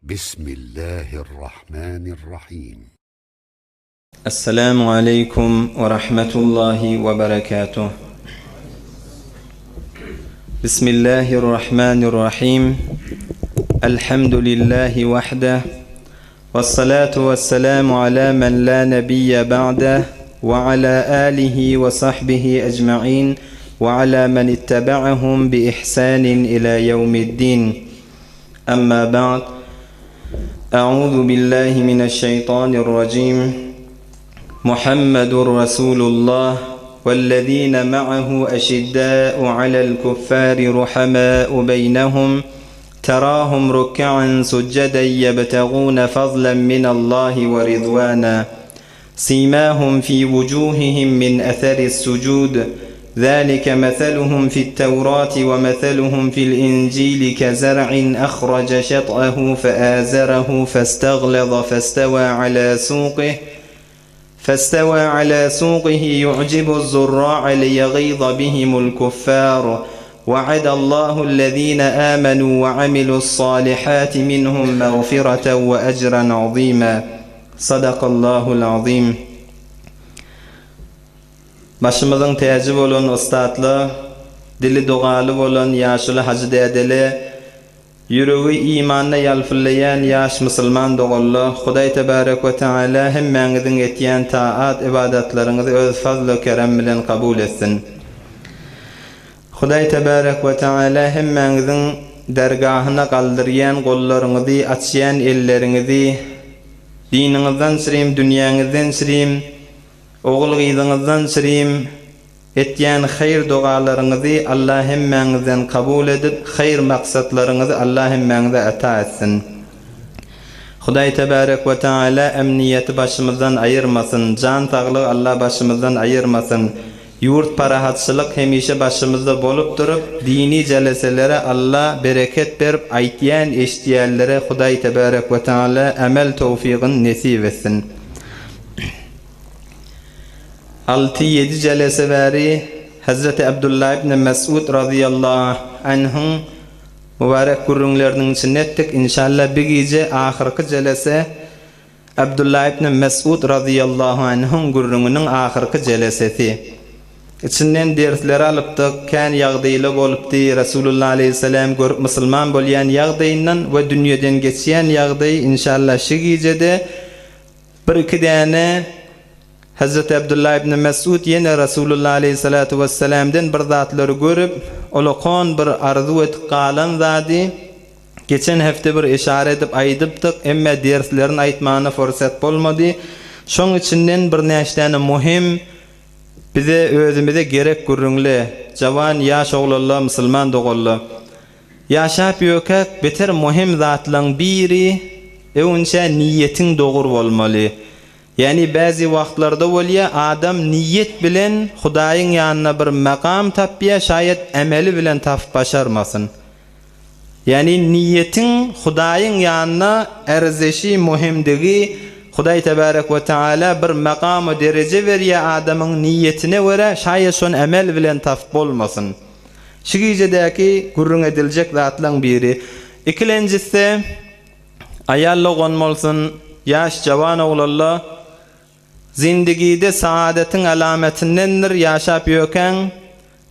Bismillahirrahmanirrahim. Esselamu aleýkum we rahmetullahi we berekatuh. Bismillahirrahmanirrahim. Elhamdülillahi wahdah. Wessalatu wesselamu ala men la nebiyye ba'deh we ala alihi we sahbihi ecmain we ala men ittebe'ehum bi ihsanin ila yevmiddin. Amma ba'd. A'udhu billahi mineşşeytanirracim. Muhammedun Resulullah vellezine ma'ahu eşiddâ'u alel kuffâri ruhamâ'u beynehum terâhum ruk'an succeden yebtegûne fadlen minallahi ve ridvâna. Simâhum fî vucûhihim min eseris sucûd. Zâlike meseluhum fi't-Tevâti ve meseluhum fi'l-İncîli kezer'in ehrace şet'ehu feâzerehu festaglaza festevâ alâ sûqih festevâ alâ sûqihi yu'cibu'z-zurrâ'a liyegîza bihimul-kuffâr. Ve'adallahu-llezîne âmenû ve amilu's-sâlihâti minhum mağfireten ve ecren azîmâ. Sadakallahul-azim. Başymyzyň täji bolan ussatla, dili dogaly bolan ýaşuly hajy dädele, ýüregi imanda ýalpyllaýan ýaş musulman doganla, Hudaý tebarek we teala hemmäňiziň etýän taat ybadatlaryňyzy öz fazlu kerem bilen kabul etsin. Hudaý tebarek we teala hemmäňiziň dergahyna galdyrýan gollaryňyzy, açýan elleriňizi, diniňizden çyrim, dünýäňizden çyrim, Ogul-gyzyňyzdan çyrim etýän haýyr-dogalaryňyzy Alla hemmäňizden kabul edip, haýyr maksatlaryňyzy Alla hemmäňize ata etsin. Hudaý tebärek we taala emniýeti başymyzdan aýyrmasyn, jan saglygy Alla başymyzdan aýyrmasyn. Ýurt parahatçylyk hemişe başymyzda bolup durup, dini jeleselere Alla bereket berip aýtýan eşitýänlere Hudaý tebärek we taala emel towfygyn nesip etsin. Alty-ýedi jelese bäri Hezreti Abdullah ibn Mesud razyýallahu anhuň mübarek gürrüňleriniň içinde etdik. Inşallah bi gije ahyrky jelese Abdullah ibn Mesud razyýallahu anhuň gürrüňiniň ahyrky jelesesi. Içinden dersleri alypdyk, kän ýagdaýla bolupdy, Resulullah aleýhissalam görüp musulman bolýan ýagdaýyndan we dünýeden geçýän ýagdaýy inşallah şi gijede Bir-iki däne Hezreti Abdullah ibn Mesud ýene Resulullah aleýhissalatu wessalamdan bir zatlary görüp, olakan bir arzuw edip galan zady geçen hepde bir yşara edip aýdypdyk, emme derslerini aýtmana fursat bolmady. Şoň içinden birnäçe däne muhim bize özümize gerek gürrüňle, jawan ýaş oglanla, musulman doganla. Ýaşap ýökäk beter muhim zatlaň biri öwünçä niýetiň dogur bolmaly. Ýani bäzi wagtlarda bolýa adam niýet bilen Hudaýyň ýanynda bir makam tapýa şaýat emeli bilen tapyp başarmasyn. Ýani niýetiň Hudaýyň ýanynda erzeşi muhimdigi Hudaý tebarek we taala bir makam we dereje berýä adamyň niýetine görä şaýat şony emel bilen tapyp bolmasyn. Şu gijedäki gürrüň ediljek zatlaň biri. Ikilenjisi, aýal dogan bolsun, ýaş jawan oglanla, zindigide saadatyň alamatindendir ýaşap ýökäň,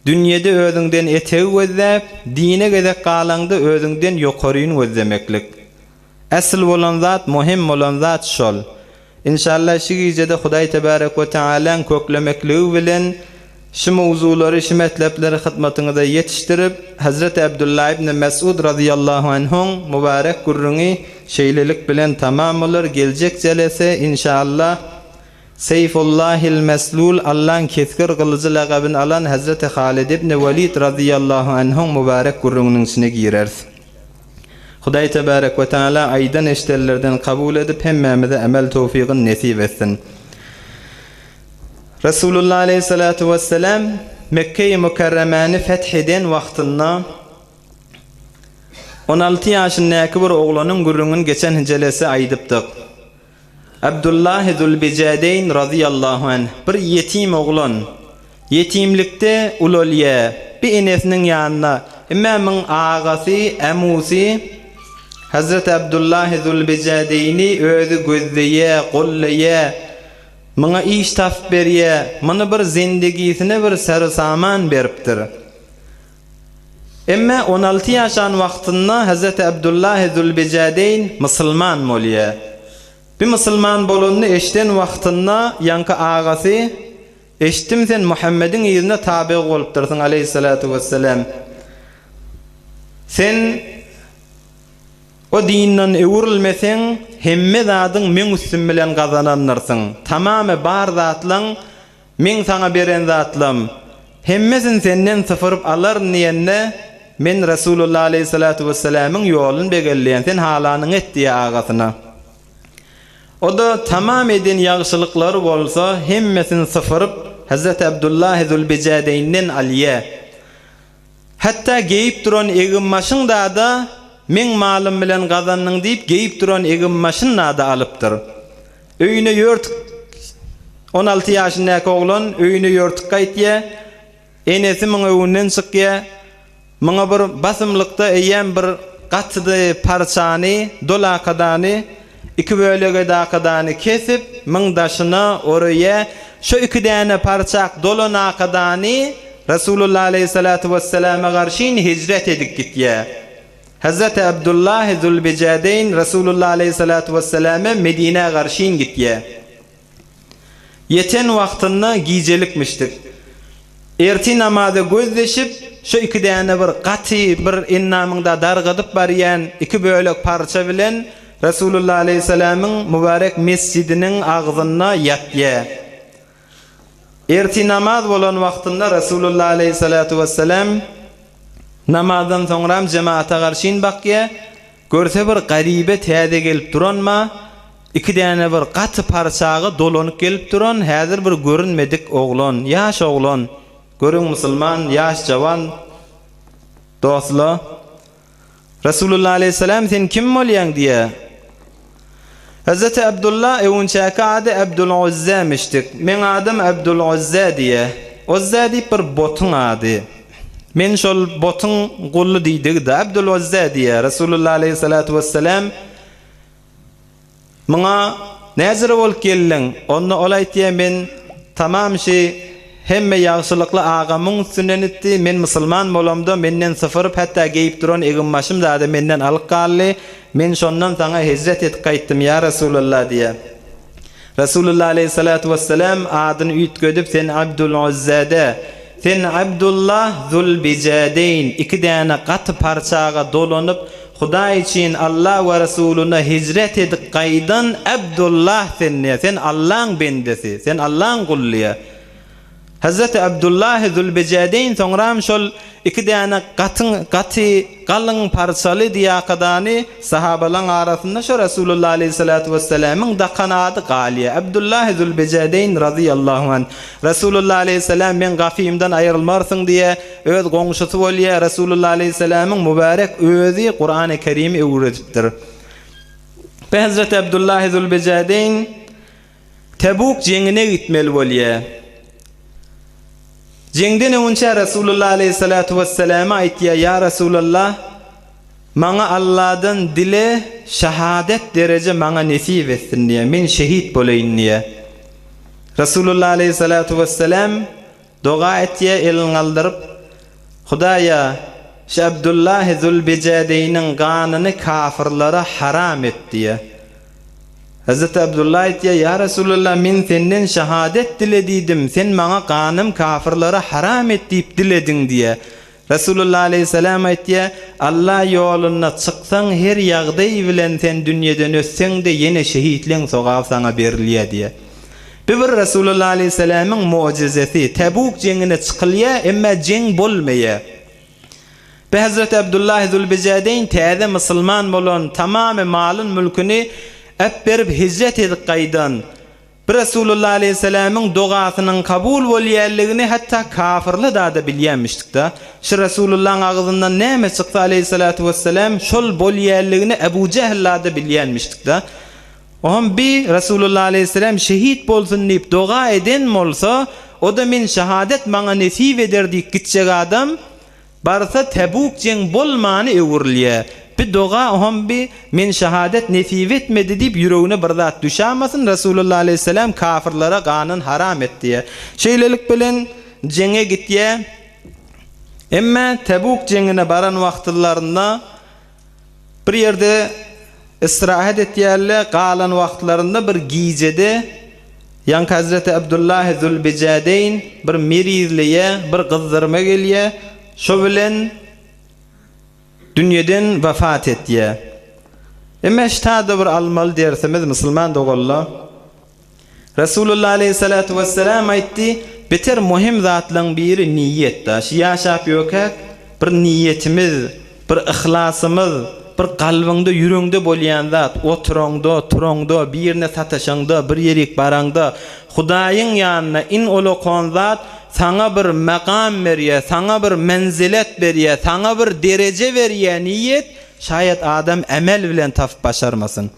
dünýede özüňden etegi gözläp, dine gezek galaňda özüňden ýokaryny gözlemeklik. Asyl bolan zat, muhim bolan zat şol. Inşallah şu gijede Hudaý tebarek we tealaň köklemekligi bilen şu mowzulary, şu metlepleri hyzmatyňyza ýetişdirip, Hezreti Abdullah ibn Mesud razyýallahu anhuň mübarek gürrüňi şeýlelik bilen tamam bolar. Geljek jelese inşallah Seýfullahil Meslul Allaň kesgir gylyjy lagabyny alan Hezreti Halid ibn Welid razyýallahu anhuň mübarek gürrüňiniň içine gireris. Hudaý tebarek we taala aýdan eşdenlerden kabul edip hemmämize emel towfygyn nesip etsin. Resulullah aleýhissalatu wessalam Mekge-i Mükerremäni feth eden wagtynda 16 ýaşyndaky bir oglanyň gürrüňini geçen jelese aýdypdyk. Abdullah Zülbijadeýn razyýallahu anh bir ýetim oglan, ýetimlikde ulalýa, bir enesiniň ýanynda, emme muň agasy, amusy. Hezreti Abdullahi Zulbijädeýni özi gözleýä, gollaýa, muňa iş tapyp berýä, muny bir zendegisine bir sary-saman beripdir. Emme 16 ýaşan wagtynda Hezreti Abdullahi Zulbijädeýn musulman bolýa. Bir musulman bolanyny eşiden wagtynda ýaňky agasy, Eşitdim sen Muhammediň yzyna tabyg bolupdyrsyň aleýhissalatu wessalam. Sen o dinden öwrülmeseň hemme zadyň meň üstüm bilen gazanandyrsyň. Tamamy bar zatlaň meň saňa beren zatlam. Hemmesini senden sypyryp alaryn diýende men Resulullah aleýhissalatu wessalamyň ýoluny begelleýän sen halanyňy et diýýär agasyna. O-da tamam eden ýagşylyklary bolsa hemmesini sypyryp, Hezreti Abdullahi Zülbijädeýnden alýa. Hatda geýip duran egin-başyň-da-da meň malym bilen gazandyň diýip geýip duran egin-başyny-da-da alypdyr. Öýüne ýörtük 16 ýaşyndaky oglan öýüne ýörtük gaýtýa. Enesi muň öňünden çykýa. Muňa bir basymlykda eýýäm bir gatydy parçany, dolakadany, iki bölege dakadany kesip, muň daşyna oraýa. Şo iki däne parçak dolan akadany Resulullah aleýhissalatu wesselama garşyn hijret edip gitýä. Hezreti Abdullahi Zulbijädeýn Resulullah aleýhissalatu wesselama Medinä garşyn gitýä. Ýeten wagtynda gijelikmişdik. Ertir namaza göz deşip, şo iki däne bir gaty bir endamyňda dargadyp barýan iki bölek parça bilen Resulullah aleýhissalamyň mübarek mesjidiniň agzynda ýatýa. Ertir namaz bolan wagtynda Resulullah aleýhissalatu wessalam namazdan soňram jemaata garşyn bakýa. Görse bir garybe täze gelip duranma, iki däne bir gaty parçaga dolanyp gelip duran häzir bir görünmedik oglan, ýaş oglan. Görüň musulman, ýaş jawan dostla. Resulullah aleýhissalam sen kim bolýaň diýýär. Hezreti Abdulla öwünçäki ady Abdul-Uzzamişdik. Meň adym Abdul-Uzza diýýär. Uzza diýip bir botuň ady. Men şol botuň gully diýdigi-de, Abdul-Uzza diýýär. Resulullah aleýhissalatu wessalam muňa Näjere bolup geldiň? Onda ol aýtýar, Men tamam şi hemme ýagşylykly agamyň üstünden itdi, men musulman bolamda menden sypyryp, hatda geýip duran egin-başym zady menden alyp galdy, men şondan saňa hijret edip gaýtdym, ýa Resulallah diýýär. Resulullah aleýhissalatu wessalam adyny üýtgedip sen Abdul-Uzzada, sen Abdullah Zul-Bijädeýn iki däne gaty parçaga dolanyp Hudaý üçin Alla we Resuluna hijret edip gaýdan Abdullah sen diýýär, sen Allaň bendesi, sen Allaň guly diýýär. Hezreti Abdullahi Zülbijädeýn soňram şol iki däne gatyň gaty galyň parçaly diýakadany sahabalaň arasynda şo Resulullah aleýhissalatu wessalamyň dakan ady galýar. Abdullahi Zülbijädeýn razyýallahu anh. Resulullah aleýhissalam meň gafymdan aýrylmarsyň diýýär, öz goňşusy bolýar. Resulullah aleýhissalamyň mübärek özi Kurany Kerimi öwredipdir. Be Hezreti Abdullahi Zülbijädeýn Tebuk jeňine gitmeli bolýar. Jeňden öňünçä Resulullah aleýhissalatu wesselama aýtýar, Ýa Resulallah, maňa Alladan dile, şahadet dereje maňa nesip etsin diýýär, men şehit bolaýyn diýýär. Resulullah aleýhissalatu wesselam doga etýär, elini galdyryp, Hudaýa, şu Abdullahi Zulbijädeýniň ganyny kafyrlara haram et diýýär. Hezreti Abdullah aýtýar, Ýa Resulallah, men senden şahadet dile diýdim, sen maňa ganym kafyrlara haram et diýip dilediň diýýär. Resulullah aleýhissalam aýtýar, Alla ýolunda çyksaň her ýagdaý bilen sen dünýeden ötseň-de ýene şehitleň sogaby saňa berilýär diýýär. Bu bir Resulullah aleýhissalamyň mugjizesi. Tebuk jeňine çykylýar, emma jeň bolmaýar. Be Hezreti Abdullahi Zülbijädeýn täze musulman bolan, tamamy malyn-mülküni äp berip hijret edip gaýdan, bir Resulullah aleýhissalamyň dogasynyň kabul bolýanlygyny hatda kafyrlar-da-da bilýänmişdik-da. Şu Resulullahyň agzyndan näme çyksa aleýhissalatu wessalam şol bolýanlygyny Ebu Jähil-da-da bilýänmişdik-da. Oňam bi Resulullah aleýhissalam şehit bolsun diýip doga eden bolsa, o-da men şahadet maňa nesip eder diýip gitjek adam, barsa Tebuk jeň bolmany öwrülýär. Bi doga oham bi men şahadet nesip etmedi diýip ýüregine bir zat düşamasyn Resulullah aleýhissalam kafirlere ganyn haram et diýýär. Şeýlelik bilen jeňe gitýär. Emme Tebuk jeňine baran wagtlarynda bir ýerde istirahat etýärler, galan wagtlarynda bir gijede ýaňky Hazreti Abdullahi Zülbijädeýn bir merizleýär, bir gyzdyrma gelýär, şo bilen dünýeden wefat etýär. Emme ştada bir almaly dersimiz musulman doganlar, Resulullah aleýhissalatu wessalam aýtdy, Beter möhüm zatlaň biri niýet-da. Şu ýaşap ýökäk bir niýetimiz, bir yhlasymyz, bir kalbyňda, ýüregiňde bolýan zat, oturaňda, turaňda, birine sataşaňda, bir ýerik baraňda, Hudaýyň ýanynda iň ulakan zat saňa bir makam berýär, saňa bir menzilet berýär, saňa bir dereje berýär niýet, şaýat adam emel bilen tapyp başarmasyn.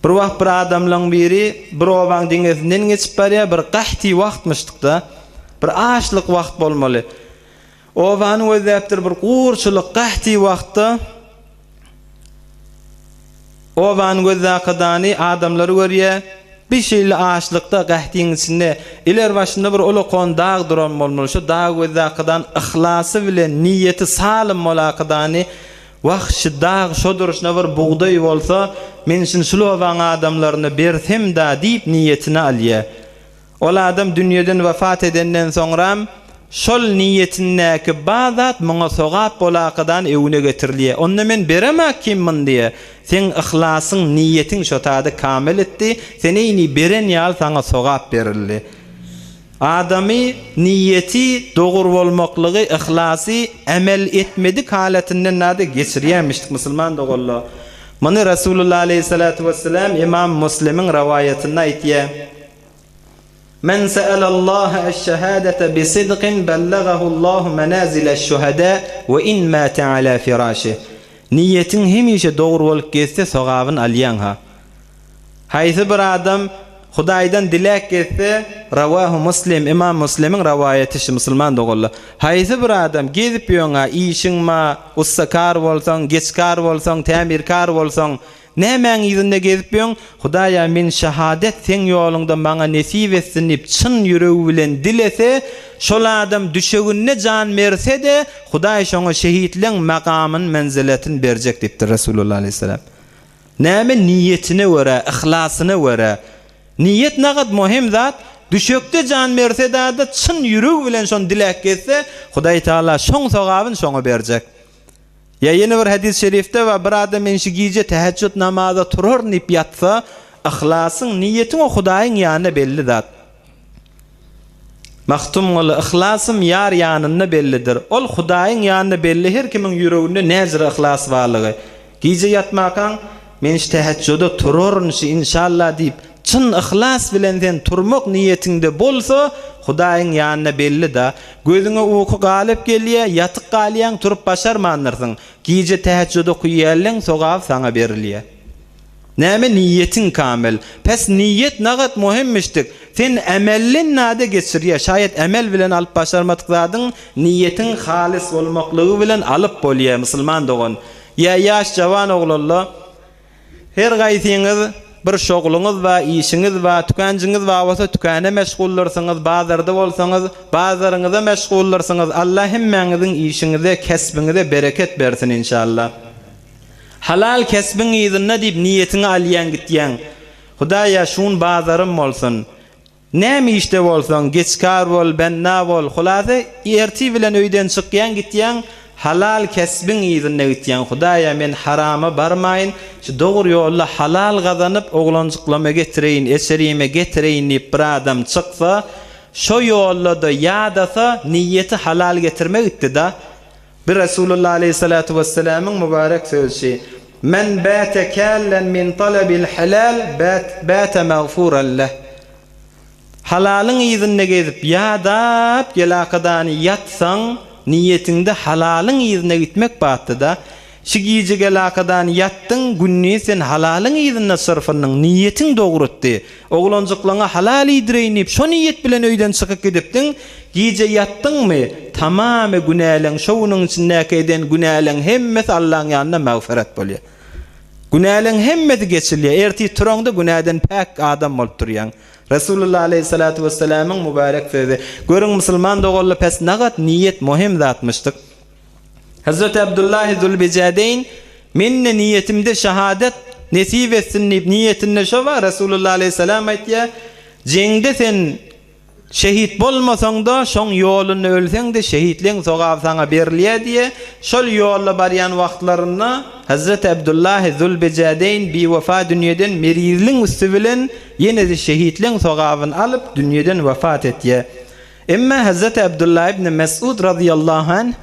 Bir wagt bir adamlaň biri bir obaň deňesinden geçip barýar, bir gahty wagtmyşdyk-da, bir açlyk wagt bolmaly. Obany gözläpdir bir gurçulyk gahty wagtda obany gözläkadany adamlary görýär. Bir şeýle açlykda gahtyň içinde iler başynda bir ulakan dag duran bolmaly. Şo dagy gözläkadan yhlasy bilen niýeti salym bolakadany Wah, şi dag şo durşuna bir bugdaý bolsa, men şuny şul obaň adamlaryna bersem-da diýip niýetine alýa. Ol adam dünýeden wepat edenden soňram, şol niýetindäki ba zat muňa sogap bolakadan öwüne getirilýä. Onda men beremak kim muny diýä. Seň yhlasyň, niýetiň şo zady kamil etdi, sen eýni beren ýaly saňa sogap berildi. Adamy niýeti dogry bolmaklygy, yhlasy emel etmedik halatyndan nada geçirýärmişdik musulman doganlar. Muny Resulullah aleýhissalatu wessalam Imam Muslimiň rowaýatynda aýtýar, Men se'elallaha eş-şehadete bi sidqin bellagahullahu menazileş-şuhada we in mate ala firashih. Niýetiň hemişe dogry bolup gezse sogabyny alýaň-ha. Haýsy bir adam Hudaýdan diläk gezse, Rawahu Muslim, Imam Muslimiň rawaýaty şu musulman doganlar. Haýsy bir adam gezip ýöňä işiň ma, ussakar bolsaň, geçkar bolsaň, tämirkar bolsaň, nämäň yzynda gezip ýöň, Hudaýa men şahadet seň ýoluňda maňa nesip etsin diýip çyn ýüregi bilen dilese, şol adam düşeginde jan berse-de, Hudaý şoňa şehitleň magamyny, menziletini berjek diýipdir Resulullah aleýhissalam. Näme niýetine görä, yhlasyna görä. Niýet nagat mohim zat, düşekde jan berse dada çyn ýüregi bilen şony diläp gezse, Hudaý Tagala şoň sogabyny şoňa berjek. Ýa ýene bir hadys şerifde bar, bir adam men şu gije täheçjut namaza turaryn diýip ýatsa, yhlasyň, niýetiň o Hudaýyň ýanynda belli zat. Magtymguly, Yhlasym ýar ýanynda bellidir. Ol Hudaýyň ýanynda belli her kimiň ýüreginde näjüre yhlas barlygy. Gije ýatmakaň, Men şu täheçjuda turaryn şu inşallah diýip, çyn yhlas bilen sen turmak niýetiňde bolsa, Hudaýyň ýanynda belli-da. Gözüňe uky galyp gelýä, ýatyk galýaň, turup başarmandyrsyň. Gije täheçjud okuýýanleň sogaby saňa berilýä. Näme niýetiň kamil. Pes niýet nagat muhimmişdik. Sen emelden nada geçirýä. Şaýat emel bilen alyp başarmadyk zadyň niýetiň halys bolmaklygy bilen alyp bolýa musulman dogan. Ýa ýaş jawan oglanla her gaýsyňyz bir şogluňyz ba işiňiz ba tükanjyňyz ba bolsa tükana meşguldyrsyňyz bazarda bolsaňyz bazaryňyza meşguldyrsyňyz Alla hemmäňiziň işiňize kesbiňize bereket bersin inşallah. Halal kesbiň yzynda diýip niýetiňi alýaň gitýäň. Hudaýa şun bazarym bolsun. Näme işde bolsaň, geçkar bol, benna bol, hulasa ertir bilen öýden çykýaň gitýäň, halal kesbiň yzynda gitýäň. Hudaýa men harama barmaýyn, şu dogry ýolda halal gazanyp oglanjyklama getireýin, eşerime getireýin diýip bir adam çyksa, şo ýolda-da ýadasa niýeti halal getirme gitdi-da. Bir Resulullah aleýhissalatu wessalamyň mübarek sözşi, Men bäte källen min talabil halal bäte magfuran leh. Halalyň yzynda gezip ýadap gelakadany ýatsaň, niýetiňde halalyň yzyna gitmek batdy-da. Şu gije gelakadany ýatdyň, gündiz sen halalyň yzynda çyrpyndyň, niýetiň dogrutdy. Oglanjyklaňa halal iýdireýin diýip, şo niýet bilen öýden çykyp gidipdiň, gije ýatdyňmy? Tamamy günäleň, şo günüň içindäki eden günäleň hemmesi Allaň ýanynda magfyrat bolýar. Günäleň hemmesi geçilýär. Ertir turaňda günäden päk adam bolup turýaň. Resulullah aleýhissalatu wessalamyň mübärek sözi. Görüň musulman doganlar pes nagat niýet möhüm zatmyşdyk. Hazreti Abdullahi Zulbijädeýn Men-de niýetimde şahadat nesip etsin diýip niýetinde şo bar. Resulullah aleýhissalam aýtýar, Jeňde sen Şehit bolmasaň-da, şoň ýolunda ölseň-de, şehitleň sogaby saňa berilýär diýýär. Şol ýolda barýan wagtlarynda Hezreti Abdullahi Zulbejädeýn biwefa dünýeden merizliň üsti bilen ýene-de şehitleň sogabyny alyp, dünýeden wepat etýär. Emma Hezreti Abdullah ibn Mesud razyýallahu anh,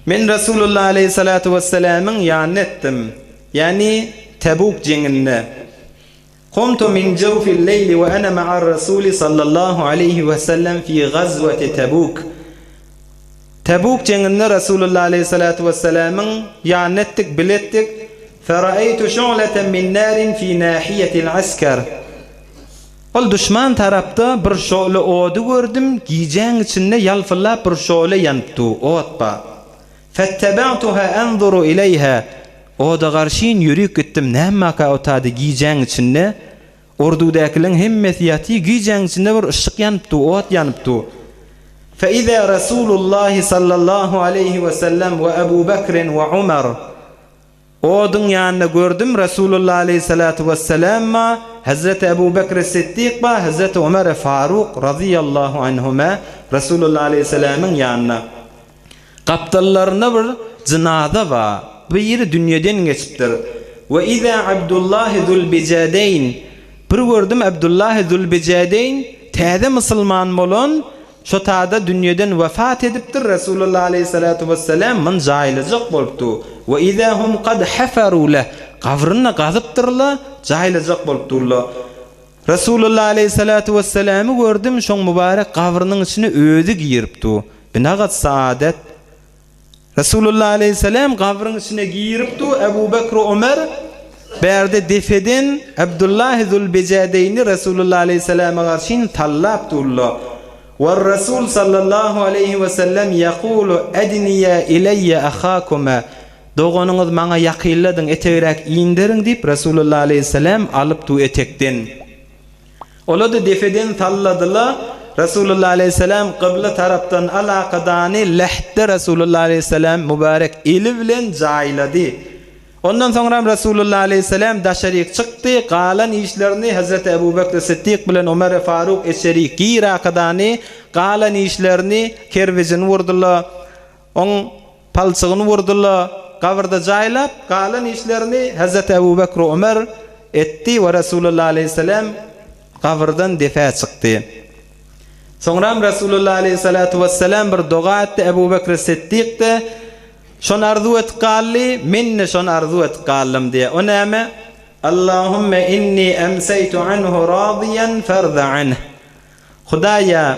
Men Resulullah aleýhissalatu wessalamyň ýanyna etdim, ýagny Tebuk jeňinde. Kumtu min jewfil leýli we ene ma'ar Rasuli sallallahu aleýhi we sellem fi gazwati Tebuk. Tebuk jeňinde Resulullah aleýhissalatu wessalamyň ýanyna etdik, bile etdik. Feraeýtu şu'leten min narin fi nahiýetil asker. Ol duşman tarapda bir şole ody gördüm, gijäň içinde ýalpyldap bir şole ýanyp dur, ot bar. Fettebe'tuha enzuru ileýha, Oda garşyn ýörüp gitdim, nämmaka o tady gijäň içinde, orduwdäkileň hemmesi ýatyr, gijäň içinde bir yşyk ýanyp dur, ot ýanyp dur. Fe-iza Resulullahi sallallahu aleýhi we sellem we Ebu Bekrin we Umar. Oduň ýanynda gördüm, Resulullah aleýhissalatu wessalam ba, Hezreti Ebu Bekri Siddik ba, Hezreti Omeri Faruk razyýallahu anhuma Resulullah aleýhissalamyň ýanynda. Gapdallarynda bir jynaza ba, biri dünýeden geçipdir. We iza Abdullahi Zulbijädeýn, bir gördüm Abdullahi Zulbijädeýn täze musulman bolan, Şo tada dünýeden wefat edipdir, Resulullah aleýhissalatu wessalam myn jaýlajak bolupdy. We iza hum kad hafaru leh, gabryny gazypdyrla, jaýlajak bolup durla. Resulullah aleýhissalatu wessalamy gördüm, şoň mübarek gabrynyň içine özi giripdi. Binagat saadet. Resulullah aleýhissalam gabryň içine girip dur, Ebu Bekr Omer bärde depeden Abdullahi Zulbejädeýni Resulullah aleýhissalama garşyn tallap durlar. Werresul sallallahu aleýhi we sellem ýekulu edniýa ileýe ahakuma Doganyňyz maňa ýakynladyň, etegräk inderiň diýip Resulullah aleýhissalam alyp dur etekden. Ola-da depeden salladyla, Resulullah aleýhissalam kybla tarapdan alakadany lähtde Resulullah aleýhissalam mübärek eli bilen jaýlady. Ondan soňram Resulullah aleýhissalam daşaryk çykdy, galan işlerini Hezreti Ebu Bekri Siddik bilen Omeri Faruk içerik girakadany galan işlerini kerwijini urdyla, Oň palçygyny urdylar, gabyrda jaýlap, galan işlerini Hezreti Ebu Bekr Ömer etdi we Resulullah aleýhissalam gabyrdan depä çykdy. Soňram Resulullah aleýhissalatu wessalam bir doga etdi, Ebu Bekr Siddik-de şony arzuw edip galdy, men-de şony arzuw edip galdym diýýär. O näme? Allahümme inni emseýtu anhu radyýan ferda anh. Hudaýa,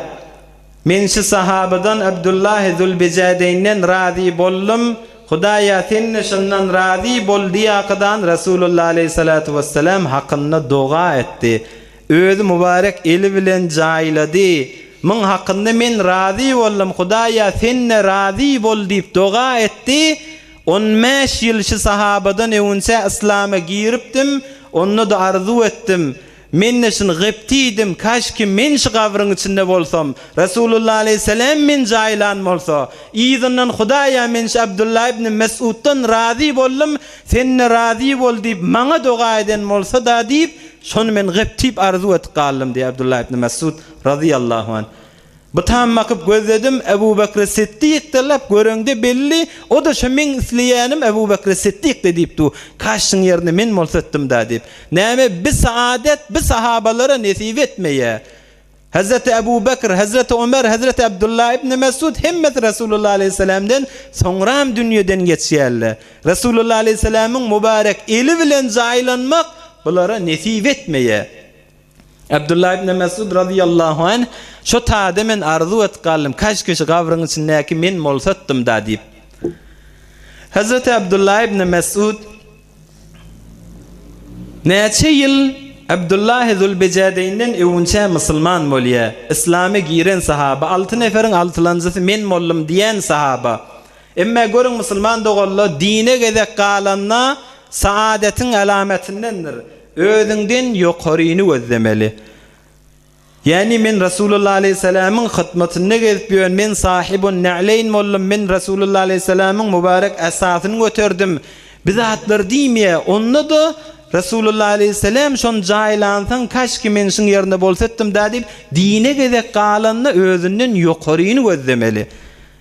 men şu sahabadan Abdullahi Zulbijädeýnden razy boldum, Hudaýa sen-de şundan razy bol diýakydan Resulullah aleýhissalatu wessalam hakynda doga etdi. Özi mübarek eli bilen jaýlady. Muň hakynda men razy boldum, Hudaýa sen-de razy bol diýip doga etdi. On bäş ýyl şu sahabadan öwünçä yslama giripdim, onda-da arzuw etdim. Men-de şuny gypty iýdim, kaşki men şu gabryň içinde bolsam, Resulullah aleýhissalam meni jaýlan bolsa, yzyndan Hudaýa men şu Abdullah ibn Mesuddan razy boldum, sen-de razy bol diýip maňa doga eden bolsa-da diýip, şony men gyptyp arzuw edip galdym diýýär Abdullah ibn Mesud razyýallahu anh. Bu tam bakyp gözledim, Ebu Bekri Siddik-de lap göreňde belli, o-da şo meň isleýänim Ebu Bekri Siddik-de diýip dur. Kaşyň ýerinde men bolsatdym-da diýip. Näme bi saadet bi sahabalara nesip etmeýä. Hezreti Ebu Bekr, Hezreti Ömer, Hezreti Abdullah ibn Mesud hemmesi Resulullah aleýhissalamdan soňram dünýeden geçýärler. Resulullah aleýhissalamyň mübarek eli bilen jaýlanmak bulara nesip etmeýä. Abdullah ibn Mesud razyýallahu anh, Şo tada men arzuw edip galdym, kaşki şu gabryň içindäki men bolsatdym-da diýip. Hezreti Abdullah ibn Mesud näçe ýyl? Abdullahi Zulbejädeýnden öwünçä musulman bolýa. Yslama giren sahaba, alty neferiň altylanjysy men boldum diýen sahaba. Emme görüň musulman doganlar dine gezek galanda saadetiň alamatindendir. Özüňden ýokaryny gözlemeli. Ýagny men Resulullah aleýhissalamyň hytmatynda gezip ýören men sahibun na'leýn boldum, men Resulullah aleýhissalamyň mübarek asasyny göterdim. Bir zatlar diýmeýär. Onda-da Resulullah aleýhissalam şony jaýlansaň kaşki men şuň ýerinde bolsatdym-da diýip, dine gezek galanda özünden ýokaryny gözlemeli.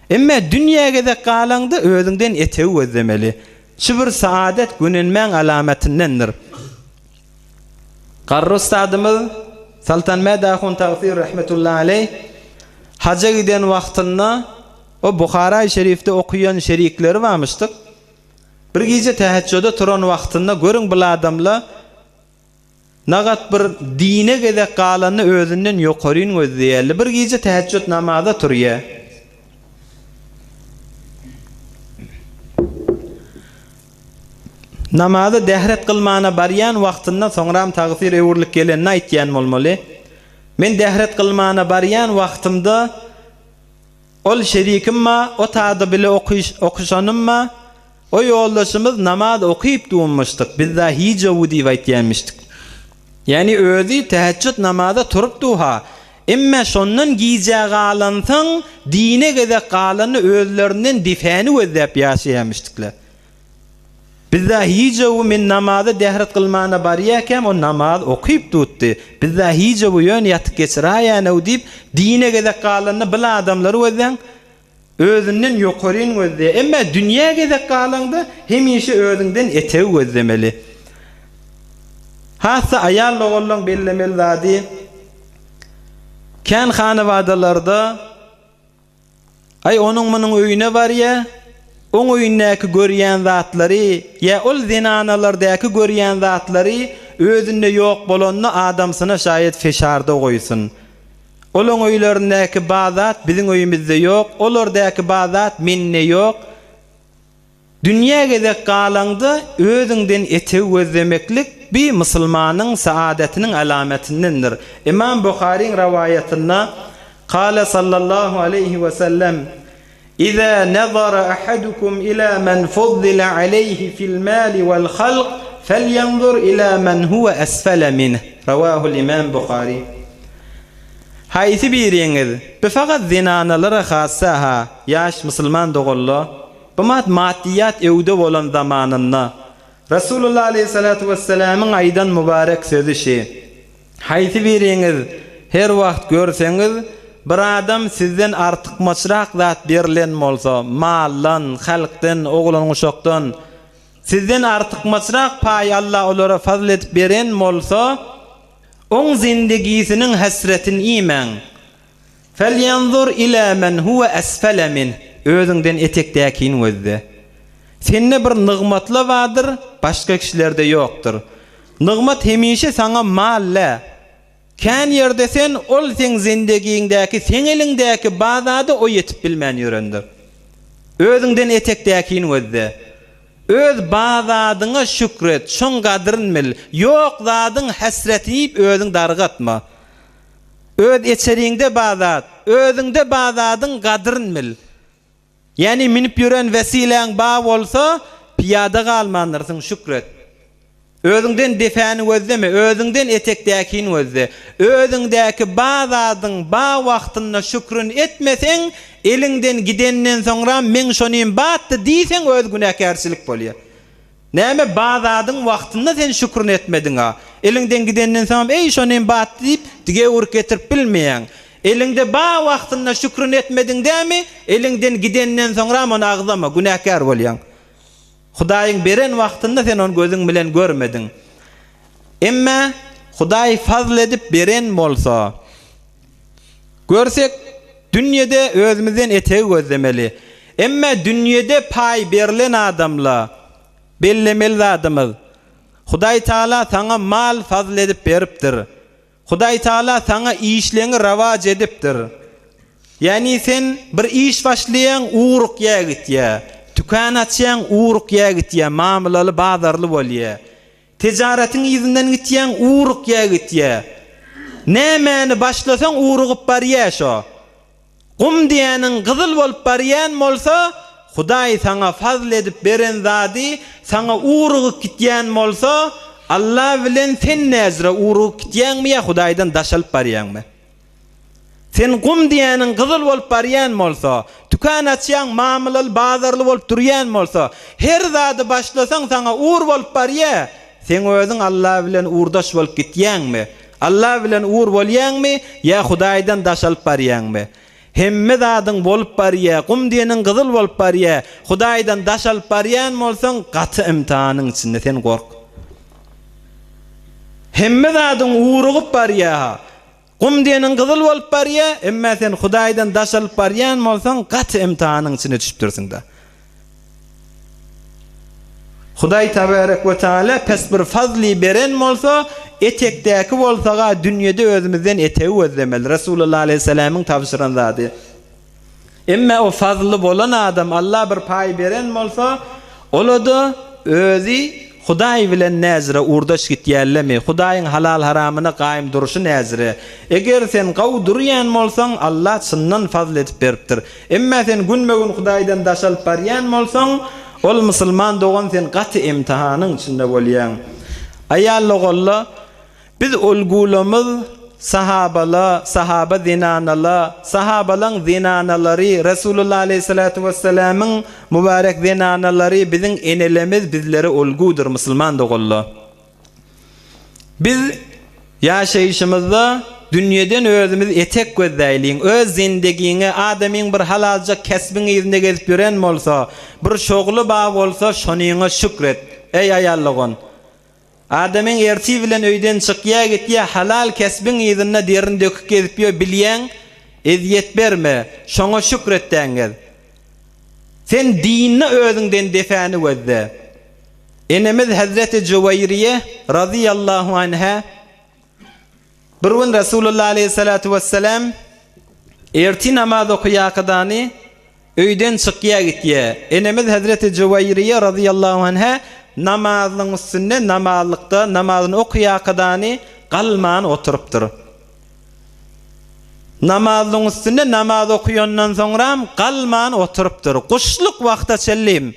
Emme dünýä gezek galaňda özüňden etegi gözlemeli. Şu bir saadet gönenmäň alamatyndandyr. Garry ustadymyz Saltanmät ahun tagsyr rahmetullahi aleýh haja giden wagtynda o Buharaý şerifde okaýan şerikleri barmyşdyk. Bir gije täheçjode turan wagtynda görüň bul adamla nagat bir dine gezek galanda özünden ýokaryn gözleýärler. Bir gije täheçjut namaza turýar. Namaza dähret kylmana barýan wagtynda soňram tagsyr öwrülip gelenini aýtýan bolmaly. Men dähret kylmana barýan wagtymda ol şerikim-ma, o tada bile okyşanym-ma, o ýoldaşymyz namaz okyp dummuşdyk, biz-da hijowy diýip aýtýanmyşdyk. Ýagny özi täheçjüt namaza turup duha. Emme şondan gijä galansoň dine gezek galanda özlerinden difäni gözläp ýaşaýamyşdyklar. Bizda hijowy men namaza dähret kylmana barýakäm o namaz okyp dutdy. Bizda hijowy ýöne ýatyp geçiraýänow diýip dine gezek galanda bil adamlary gözläň özünden ýokaryn gözleýär. Emme dünýä gezek galaňda hemişe özüňden etegi gözlemeli. Hassa aýal doganlaň bellemeli zady kän hanabadalarda Aý onuň-munuň öýüne barýa, oň öýündäki görýän zatlary ýa ol zenanalardäki görýän zatlary özünde ýok bolanda adamsyna şaýat feşarda goýsun. Olaň öýlerindäki ba zat biziň öýümizde ýok, olardäki ba zat mende ýok. Dünýä gezek galaňda özüňden etegi gözlemeklik bi musulmanyň saadatynyň alamatindendir. Imam Buharyň rawaýatynda, Kale sallallahu aleýhi we sellem, Iza nazara ahadukum ila men fuddila aleýhi fil mali wal halk felýanzur ila men huwe esfele minh. Rawahul Imam Buhary. Haýsy biriňiz, bi fakat zenanalara hassa-ha, ýaş musulman doganlar, Bu mat maddiýat öwde bolan zamanynda, Resulullah aleýhissalatu wessalamyň aýdan mübarek sözi şi, Haýsy biriňiz her wagt görseňiz, bir adam sizden artykmaçrak zat berilen bolsa, maldan, halkdan, oglan-uşakdan, sizden artykmaçrak paý Allah olara fazl edip beren bolsa, oň zindigisiniň hesretini iýmäň. Felýenzur ila men huwe esfele minh, özüňden etekdäkini gözle. Sende bir nygmatla bardyr, başga kişilerde ýokdur. Nygmat hemişe saňa mal dä. Kän ýerde sen ol seň zendegiňdäki seň eliňdäki ba zada o ýetip bilmän ýörendir. Özüňden etekdäkini gözle. Öz ba zadyňa şükret, şoň gadryn bil. Ýok zadyň hesretini iýip özüň dargatma. Öz eçeriňde bar zat, özüňde bar zadyň gadryn bil. Ýagny münüp ýören wesiläň bar bolsa, pyýada galmandyrsyň, şükret. Özüňden depäni gözleme, özüňden etekdäkini gözle. Özüňdäki bar zadyň bar wagtynda şükrün etmeseň, eliňden gidenden soňram meň şonym batdy diýseň öz günäkärçilik bolýar. Näme ba zadyň wagtynda sen şükrüni etmediň-a? Eliňden gidenden soňam eý şonym batdy diýip dige urup getirip bilmeýäň. Eliňde ba wagtynda şükrüni etmediň dämi, eliňden gidenden soňram ony agzama, günäkär bolýaň. Hudaýyň beren wagtynda sen ony gözüň bilen görmediň. Emme Hudaý fazl edip beren bolsa, görsek dünýede özümizden etegi gözlemeli. Emme dünýede paý berlen adamla, bellemeli zadymyz, Hudaý Taala saňa mal fazl edip beripdir. Hudaý Taala saňa işleňi rawaç edipdir. Ýagny sen bir iş başlaýaň ugrukýa gitýä. Tükan açýaň ugrukýa gitýä, mamylaly bazarly bolýa. Tijaretiň yzyndan gitýäň, urukýa gitýä. Nämäni başlasaň urugyp barýa şo. Gum diýeniň gyzyl bolup barýan bolsa, Hudaý saňa fazl edip beren zady saňa urugyp gitýän bolsa, Alla bilen sen näzire urugyp gitýäňmi ýa Hudaýdan daşalyp barýaňmy? Sen gum diýeniň gyzyl bolup barýan bolsa, tükan açýaň mamylaly bazarly bolup durýan bolsa, her zady başlasaň saňa ur bolup barýa, seň özüň Alla bilen urdaş bolup gitýäňmi? Alla bilen ur bolýaňmy ýa Hudaýdan daşalyp barýaňmy? Hemme zadyň bolup barýa, gum diýeniň gyzyl bolup barýa, Hudaýdan daşalyp barýan bolsaň gaty imtihanyň içinde sen gork. Hemme zadyň urugyp barýa-ha. Gum diýeniň gyzyl bolup barýa, emmä sen Hudaýdan daş alyp barýan bolsaň, gaty imtihanyň içine düşüpdirsiň-dä. Hudaý Tebarek we Teala pes bir fazly beren bolsa, etekdäki bolsaga dünýede özümizden etegi gözlemeli. Resulullah aleýhissalamyň tabşyran zady. Emme o fazly bolan adam Alla bir paý beren bolsa, olada özi Hudaý bilen näzire urdaş gitýällemi, Hudaýyň halal-haramyna gaýym durşy näzire. Eger sen gawy durýan bolsaň, Alla çyndan fazl edip beripdir. Emme sen günbe-gün Hudaýdan daşalyp barýan bolsaň, ol musulman dogan sen gaty imtihanyň içinde bolýaň. Aýal-ogalla. Biz olgulamyz sahabala, sahaba zenanala, sahabalaň zenanalary, Resulullah aleýhissalatu wessalamyň mübarek zenanalary biziň enelemiz bizlere olgudyr musulman doganlar. Biz ýaşaýşymyzda dünýeden özümiz etek gözläýliň, öz zendegiňe adamyň bir halaljak kesbiň yzynda gezip ýören bolsa, bir şogly bar bolsa şonyňa şükret. Eý aýal dogan! Adamyň ertir bilen öýden çykýa gitýä halal kesbiň yzynda derini döküp gezip ýör bilýäň ezýet berme şoňa şükretdäňiz sen dinde özüňden depäni gözle Enemiz Hezreti Juweýriýe razyýallahu anha bir gün Resulullah aleýhissalatu wessalam ertir namaz okaýakadany Öýden çykýa gitýä. Enemiz hezreti Juwaýriýe razyýallahu anha namazlygyň üstünde namazlykda namazyny okaýakadany galman oturypdyr. Namazlygyň üstünde namaz okaýandan soňram galman oturypdyr. Guşluk wagta çenlim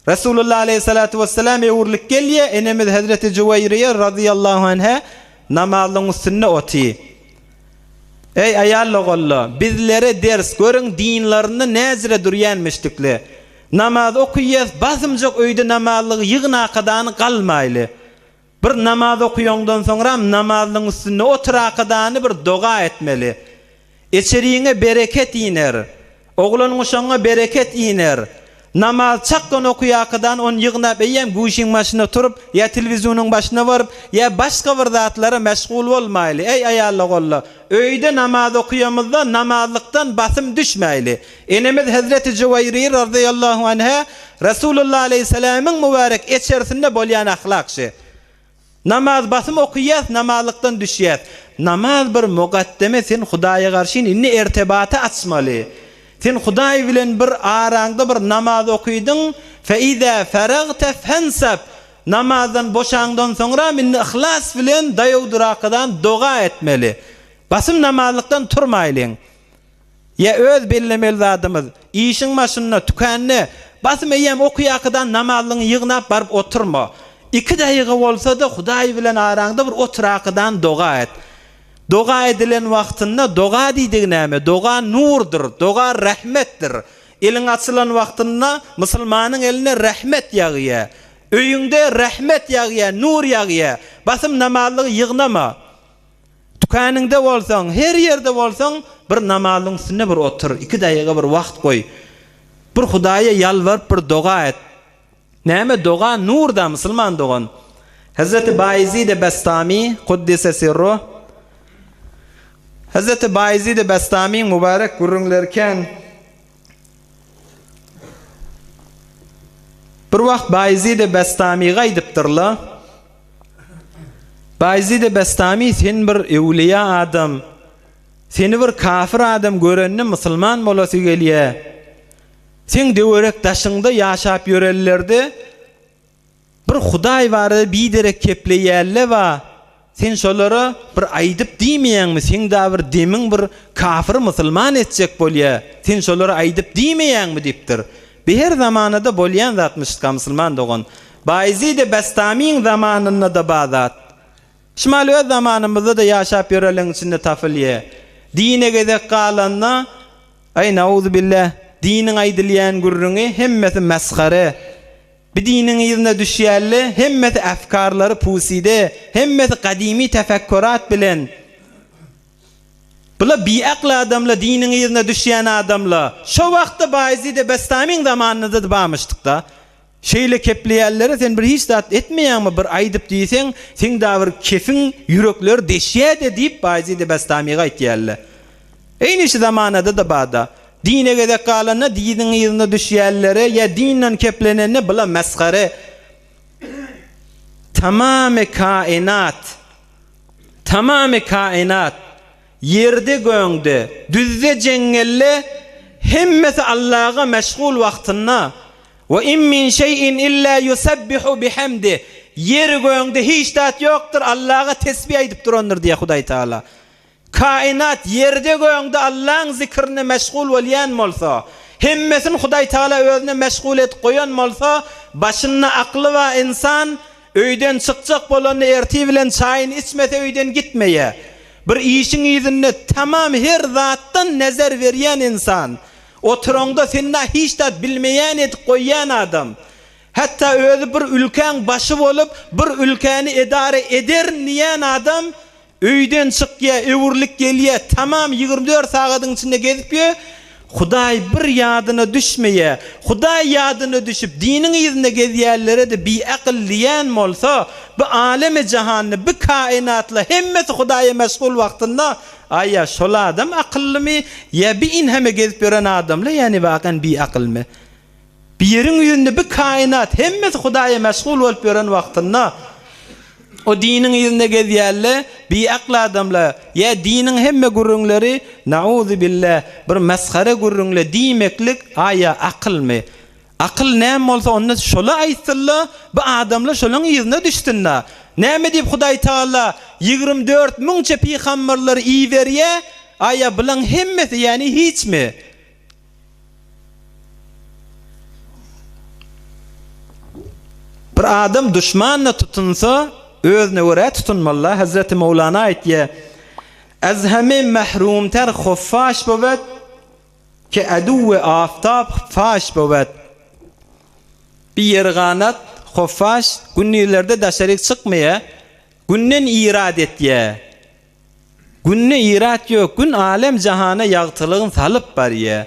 Resulullah aleýhissalatu wessalam öwrülip gelýär, enemiz hezreti Juweýriýe razyýallahu anha namazlygyň üstünde otyr. Eý aýal-ogullar, bizlere ders, görüň dinlarynda näzire durýan müşdikler. Namaz okaýas, basymjak öýde namazlygy ýygnakadany galmaýly. Bir namaz okaýaňdan soňram namazlygyň üstünde oturakadany bir doga etmeli. Eçeriňe bereket iner. Oglan-uşagyňa bereket iner. Namaz çakgan okaýakadan ony ýygnap eýýäm güýşiň başynda turup, ýa telewizonyň başyna baryp, ýa başga bir zatlara meşgul bolmaýly. Eý aýalla-golla, öýde namaz okaýamyzda namazlykdan basym düşmäýli. Enemiz hezreti Juwaýriýe razyýallahu anha Resulullah aleýhissalamyň mübärek eçerisinde bolýan ahlak şi. Namaz basym okyýas namazlykdan düşýäs. Namaz bir mugaddeme sen Hudaýa garşyn indi ertebaty açmaly. Sen Hudaý bilen bir araňda bir namaz okydyň fe iza feragte fensab namazdan boşaňdan soňram indi yhlas bilen daýaw durakadan doga etmeli. Basym namazlykdan turmaýlyň. Ýa öz bellemeli zadymyz, işiň başynda, tükände, basym eýýäm okyýakydan namazlygyňy ýygnap baryp oturma. Iki daýyga bolsa-da Hudaý bilen araňda bir oturakydan doga et. Doga edilen wagtynda doga diýdigi näme? Doga nurdur, doga rehmetdir. Eliň açylan wagtynda musulmanyň eline rehmet ýagýa. Öýüňde rehmet ýagýa, nur ýagýa. Basym namazlygy ýygnama. Tükeniňde bolsaň, her ýerde bolsaň, bir namazyň üstünde bir otur, iki daýyga bir wagt goý. Bir Hudaýa ýalbaryp bir doga et. Näme doga nur-da musulman dogan. Hezreti Baýezide Bestami, Kuddise sirruh, Hezreti Baýezide Bestamyň mübärek gürrüňleri kän. Bir wagt Baýezide Bestamyga aýdypdyrlar. Baýezide Bestami sen bir öwliýa adam. Seni bir kafir adam görende musulman bolasy gelýä. Seň döwerek daşyňda ýaşap ýörenlerde. Bir Hudaý barada biderek kepleýänle ba, sen şolara bir aýdyp diýmeýäňmi, seň da bir demiň bir kafyry musulman etjek bolýa, sen şolara aýdyp diýmeýäňmi diýipdir. Bi her zamanada bolýan zatmyşka musulman dogan. Baýezide Bestamyň zamanynda-da ba zat. Şumal öz zamanymyzda-da ýaşap ýörenleň içinde tapylýa. Dine gezek galanda, aý nauzubilla, diniň aýdylýan gürrüňi hemmesi masgara. Bi diniň yzyna düşýänle hemmesi efkarlary puside, hemmesi gadymy tefekkurat bilen. Bula biakl adamla diniň yzyna düşýän adamla. Şo wagtda Baýezide Bestamyň zamanynda-da bamyşdykda. Şeýle kepleýänlere sen bir hiç zat etmeýäňmi bir aýdyp diýseň, seň da bir kefiň ýürekleri deşýä-de diýip Baýezide Bestamyga aýtýarlar. Eýni şu zamanada-da bada. Dine gezek galanda diniň yzyna düşýänlere ýa dinden keplenende bula masgara. Tamamy kainat, tamamy kainat, ýerde göňde, düzde jeňňelde hemmesi Allaga meşgul wagtynda, Ve in min şeýin illa yusabbihu bihamdih, ýer göňde hiç zat ýokdur Allaga tesbih aýdyp durandyr diýýär Hudaý Tagala. Kainat ýerde-göňde Allaň zikrine meşgul bolýan bolsa, hemmesini Hudaý Tagala özüne meşgul edip goýan bolsa, başynda akly bar ynsan öýden çykjak bolanda ertir bilen çaýyny içmese öýden gitmeýär. Bir işiň yzynda tamam her zatdan nezer berýän ynsan, oturaňda sende hiç zat bilmeýän edip goýýan adam, hatda özi bir ülkäň başy bolup, bir ülkäni edara ederin diýýän adam Öýden çykýa, öwrülip gelýä, tamam 24 sagadyň içinde gezip ýö, Hudaý bir ýadyna düşmeýä. Hudaý ýadyna düşüp, diniň yzynda gezýänlere-de biakyl diýen bolsa, bu alemi jahanda, bu kainatla hemmesi Hudaýa meşgul wagtynda, aýa şol adam akyllymy, ýa bi inheme gezip ýören adamla ýani wakan biakylmy? Bu ýeriň ýüzünde bu kainat hemmesi Hudaýa meşgul bolup ýören wagtynda, o diniň yzynda gezýänle biakl adamla, ýa diniň hemme gürrüňleri nauzubilla bir masgara gürrüňle diýmeklik aýa akylmy? Akyl näme bolsa onda şola aýtsynla, bu adamla şolaň yzyna düşsünla. Näme diýip Hudaý Tagala 24 müňçe pygamberleri iberýä, aýa bulaň hemmesi ýani hiçmi? Bir adam duşmanyna tutunsa, özüne görä tutunmaly-la. Hezreti Mowlana aýtýar, Ez heme mehrumter hoffaş bowet, ke aduwwe aftab faş bowet. Bir ýerganat hoffaş gündizlerde daşaryk çykmaýar, günden irad etýär. Günde irat ýok, gün alem-jahana ýagtylygyn salyp barýa.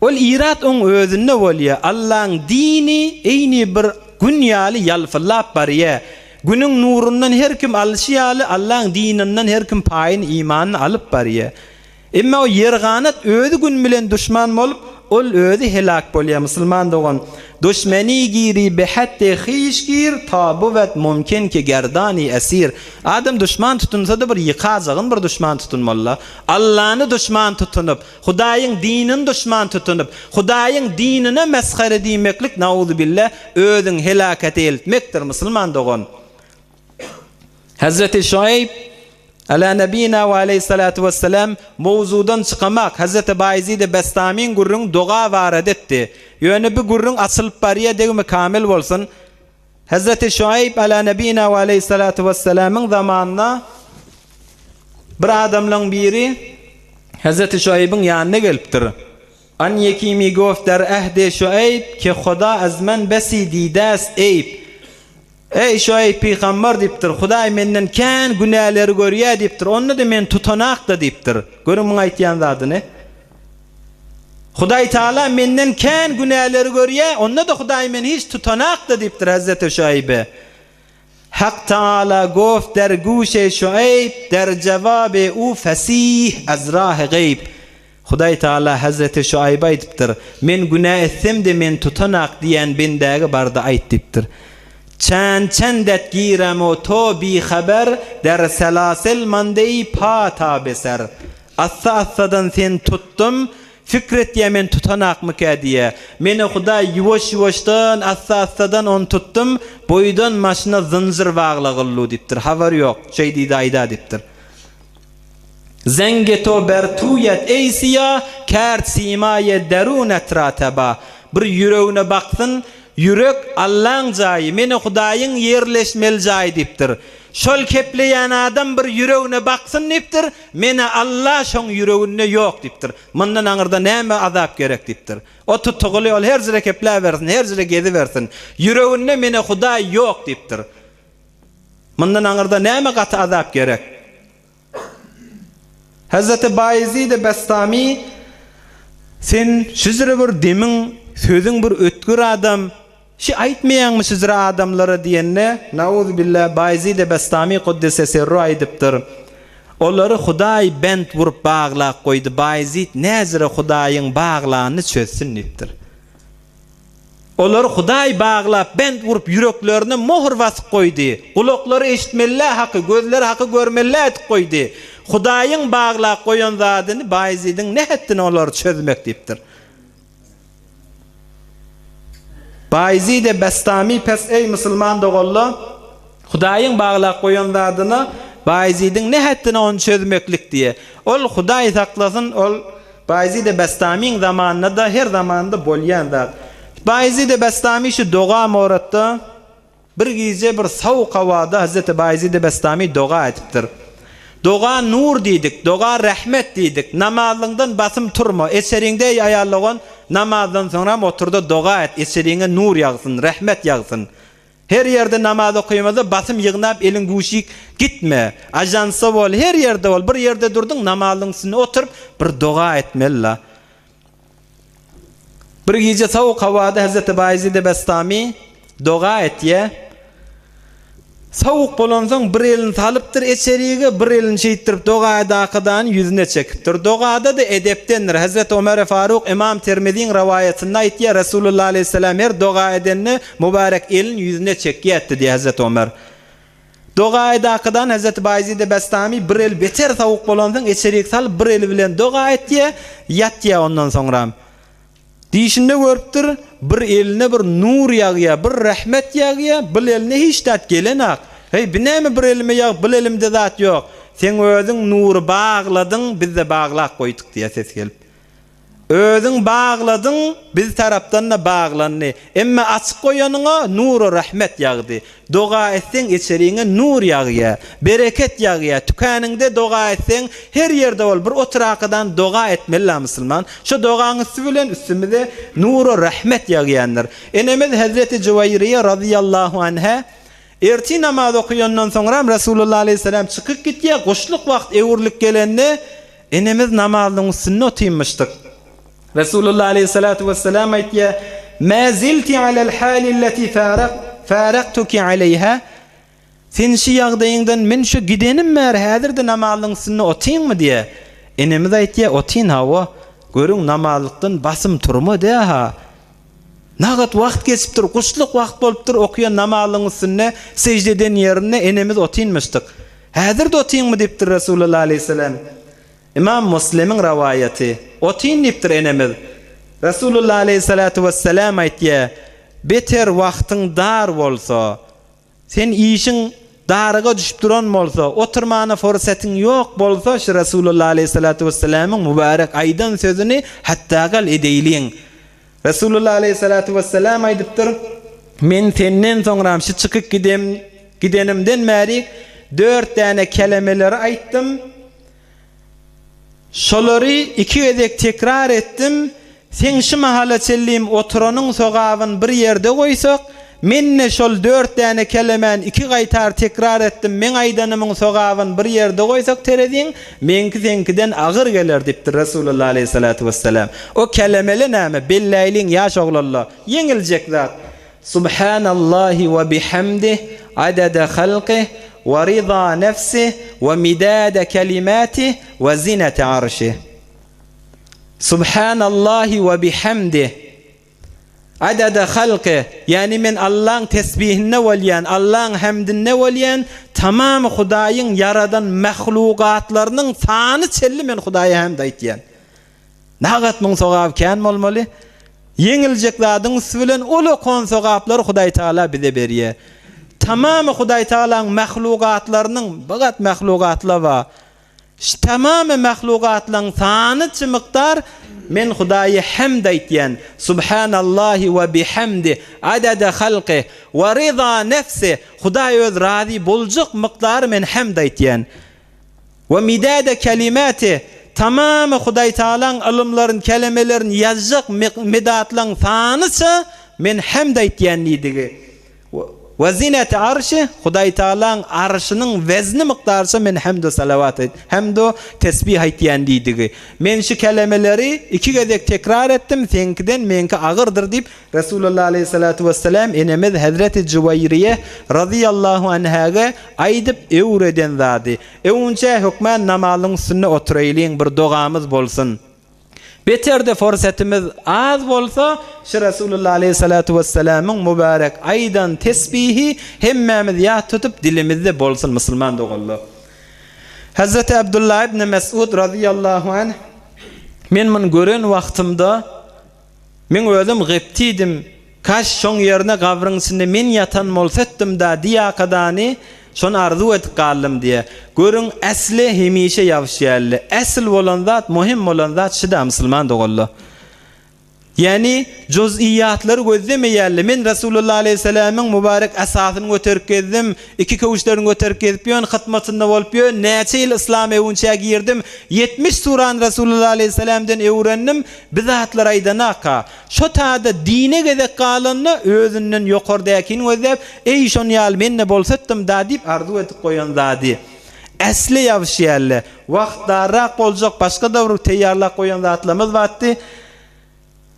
Ol irat oň özünde bolýa. Allaň dini eýni bir Gün ýaly ýalpyldap barýa. Günüň nurundan her kim alyşy ýaly Allaň dininden her kim paýyny, imanyny alyp barýa. Emma o ýerganat özi gün bilen duşman bolup, ol özi helak bolýar, musulman dogan. Duşmeni giri behetde hyş gir, ta buwet mumkin ki gerdani esir. Adam duşman tutunsa-da bir ýykajagyn bir duşman tutunmaly-la. Allany duşman tutunyp, Hudaýyň dinini duşman tutunyp, Hudaýyň dinine mesgere diýmeklik, nauzubilla, özüňi helakete eltmekdir, musulman dogan. Hezreti Şuaýb, Ala nebina we aleýhissalatu wessalam, mowzudan çykamak, Hezreti Baýezide Bestamyň gürrüň doga barada etdi. Ýöne bu gürrüň açylyp barýa degimi kamil bolsun. Hezreti Şuaýb, Ala nebina we aleýhissalatu wessalamyň zamanynda bir adamlaň biri Hezreti Şuaýbyň ýanyna gelipdir. An ýeki mi goft der ehde Şuaýb ke Huda az men besi didast eýb. Eý, Şuaýb pygamber diýipdir, Hudaý menden kän günäleri görýär diýipdir, onda-da men tutanak-da diýipdir. Görüň muň aýtýan zadyny. Hudaý Taala menden kän günäleri görýär, onda-da Hudaý meni hiç tutanak-da diýipdir Hezreti Şuaýbe. Hak Taala goft der guşe Şuaýb der jewabe u fesih az rahy geýb. Hudaý Taala Hezreti Şuaýba aýdypdyr, Men günä etsem-de meni tutanak diýen bendäge bar-da aýt diýipdir. Çän çendet girem-o to bihaber der selasel mandeýi pa ta beser. Assa-assadan seni tutdum, Pikir etýä men tutanakmykä diýä. Menä Hudaý ýuwaş-ýuwaşdan, assa-assadan ony tutdum, boýdan maşyna zynjyr baglagyllu diýipdir. Habary ýok. Şeý diýdi aýda diýipdir. Zenge to ber tuýet eý syýa, kärd simaýe derunet ra teba. Bir ýüregine baksyn, ýürek Allaň jaýy, menä Hudaýyň ýerleşmeli jaýy diýipdir. Şol kepleýän adam bir ýüregine baksyn diýipdir, Menä Alla şoň ýüreginde ýok diýipdir. Mundan aňyrda näme azap gerek diýipdir. O tutugyly ol her jere kepläbersin, her jere gezibersin. Ýüreginde menä Hudaý ýok diýipdir. Mundan aňyrda näme gaty azap gerek? Hezreti Baýezidi Bestami Sen şüjre bir demiň, sözüň bir ötgür adam, Şi aýtmaýaňmy şüjre adamlara diýende, Nauzubilla, Baýezidi Bestami Kuddise Sirru aýdypdyr. Olary Hudaý bent urup baglap goýdy, Baýezit näjre Hudaýyň baglanyny çözsün diýipdir. Olary Hudaý baglap, bent urup, ýüreklerine möhür basyp goýdy. Gulaklary eşitmeli-dä haky, gözleri haky görmeli-dä edip goýdy. Hudaýyň baglap goýan zadyny Baýezidiň ne hetdine olary çözmek diýipdir. Baýezide Bestami Pes eý musulman doganlar, Hudaýyň baglap goýan zadyna Baýezidiň ne hetdine ony çözmeklik diýe. Ol Hudaý saklasyn ol Baýezide Bestamyň zamanynda-da her zamanda bolýan zat. Baýezide Bestamy şu doga moratda bir gije bir sowuk howada Hazreti Baýezide Bestamy doga edipdir. Doga nur diýdik, doga rehmet diýdik. Namazlyňdan basym turma, eçeriňde eý aýal dogan, namazdan soňram oturda doga et, eçeriňe nur ýagsyn, rehmet ýagsyn. Her ýerde namaz okymada basym ýygnap eliň guşik gitme. Ajansda bol, her ýerde bol, bir ýerde durduň namazyň üstünde oturyp bir doga etmeli la. Bir gije sowuk howada Hezreti Baýezide Bestami doga etýä. Sowuk bolansoň bir elini salypdyr eçerige, bir elini şeýtdirip doga edakadany ýüzüne çekipdir. Dogada-da edepdendir. Hezreti Omeri Faruk Ymam Termiziň rowaýatynda aýtýar, Resulullah aleýhissalam her doga edende mübärek elini ýüzüne çekýärdi diýýär Hezreti Omer. Doga edakadan Hezreti Baýezide Bestami bir eli beter sowuk bolansoň eçerik salyp bir eli bilen doga etýär, ýatýar ondan soňram. Düýşünde görüpdir, bir eline bir nur ýagýar, bir rehmet ýagýar, bil eline hiç zat gelenak. Heý, bi näme bir elime ýagyp, bil elimde zat ýok. Seň özüň nury bagladyň, biz-de baglap goýduk diýýär ses gelip. Özüň bagladyň, biz tarapdan-da baglandy. Emme açyk goýanyňa nur-u rehmet ýagdy. Doga etseň içeriňe nur ýagýar, bereket ýagýar, tükeniňde doga etseň her ýerde bol bir oturakadan doga etmeli-la musulman, şo dogaň üsti bilen üstümize nur-u rehmet ýagýandyr. Enemiz Hezreti Juwaýriýe razyýallahu anha ertir namaz okaýandan soňram Resulullah aleýhissalam çykyp gitýär, guşluk wagt öwrülip gelende enemiz namazlygyň üstünde otyrmyşdyk. Resulullah aleýhissalatu wessalam aýtýar, Mä zilti alel halilleti faraktuki aleýha, Sen şu ýagdaýyňdan men şu gidenim bäri häzir-de namazlygyň üstünde otyňmy diýýär. Enemiz aýtýar, Otyn hawa, görüň namazlykdan basym turma dä-ha. Nagat wagt geçipdir, guşluk wagt bolupdyr, okaýan namazlygyň üstünde sežde eden ýerinde enemiz otynmyşdyk. Häzir-de otyňmy diýipdir Resulullah aleýhissalam. Ymam Muslimiň rowaýaty. Otyn diýipdir enemiz. Resulullah aleýhissalatu wessalam aýtýar, Beter wagtyň dar bolsa, sen işiň daryga düşüp duran bolsa, oturmana fursatyň ýok bolsa, şu Resulullah aleýhissalatu wessalamyň mübärek aýdan sözüni hatdagal edeýliň. Resulullah aleýhissalatu wessalam aýdypdyr, Men senden soňram şu çykyp gidem gidenimden bärik dört däne kelemeleri aýtdym, Şolary iki gezek tekrar etdim, Seň şu mahala çenlim oturanyň sogabyn bir ýerde goýsak, men-de şol dört däne kelemäni iki gaýtar tekrar etdim, meň aýdanymyň sogabyn bir ýerde goýsak tereziň, meňki seňkiden agyr geler diýipdir Resulullah aleýhissalatu wessalam. O kelemele näme, belläýliň ýaş oglanlar, ýeňiljek zat. Subhanallahi we bihamdih adada halqih we riza nefsih we midada kelimatih we zinete arşih. Subhanallahi we bihamdih adada halqih, ýagny men Allaň tesbihinde bolýan, Allaň hamdinde bolýan, tamam Hudaýyň ýaradan mahlugatlarynyň sany çenli men Hudaýa hamd aýtýan. Nagat muň sogaby kän bolmaly. Ýeňiljek zadyň üsti bilen ulakan sogaplary Hudaý Tagala bize berýär. Tamamy Hudaý Tagalaň mahlugatlarynyň, bagat mahlugatlar bar. Şu tamamy mahlugatlaryň sanyça mukdar men Hudaýa hemd aýtýan. Subhanallahi we bihamdih adada halqih we ryza nefsih Hudaý öz razy boljak mukdary men hemd aýtýan. We midade kelimati, tamamy Hudaýtagalaň ylymlaryn, kelemelerin ýazjak midatlaň sanyça men hemd aýtýan diýdigi. We zineti arşi, Hudaýtagalaň arşynyň wezni mukdaryça men hemdu salawat aýt, hemdu tesbih aýtýan diýdigi. Men şu kelemeleri iki gezek tekrar etdim, seňkiden meňki agyrdyr diýip, Resulullah aleýhissalatu wessalam enemiz hezreti Juwaýriýe razyýallahu anhäge aýdyp öwreden zady. Öwünçä hökmän namazyň üstünde oturaýlyň bir dogamyz bolsun. Beterde forsetimiz az bolsa şu Resulullah aleýhissalatu wessalamyň mübärek aýdan tesbihi hemmämiz ýat tutup dilimizde bolsun musulman doganlar. Hezreti Abdullah ibn Mesud razyýallahu anh men muny gören wagtymda Meň özüm gyptidim, kaş şoň ýerine gabryň içinde men ýatan bolsatdym-da diýakadany şony arzuw edip galdym diýe. Görüň äsli hemişe ýabyşýally. Äsl bolan zat, möhüm bolan zat şyda musulman doganlar. Ýani juz'iýatlary gözlemeýärler. Men Resulullah aleýhissalamyň mübarek asasyny göterip gezdim, iki köwüşlerini göterip gezip ýörün, hytmatynda bolup ýörün, näçe ýyl yslam öwünçä girdim, 70 surany Resulullah aleýhissalamdan öwrendim, Bi zatlar aýdanaka, şo tada dine gezek galanda özünden ýokardäkini gözläp, Eý, şon ýaly men-de bolsatdym-da diýip arzuw edip goýan zady. Äsli ýabyşýalle. Wagt darrak boljak, başga-da bir teýýarlap goýan zatlarymyz batdy.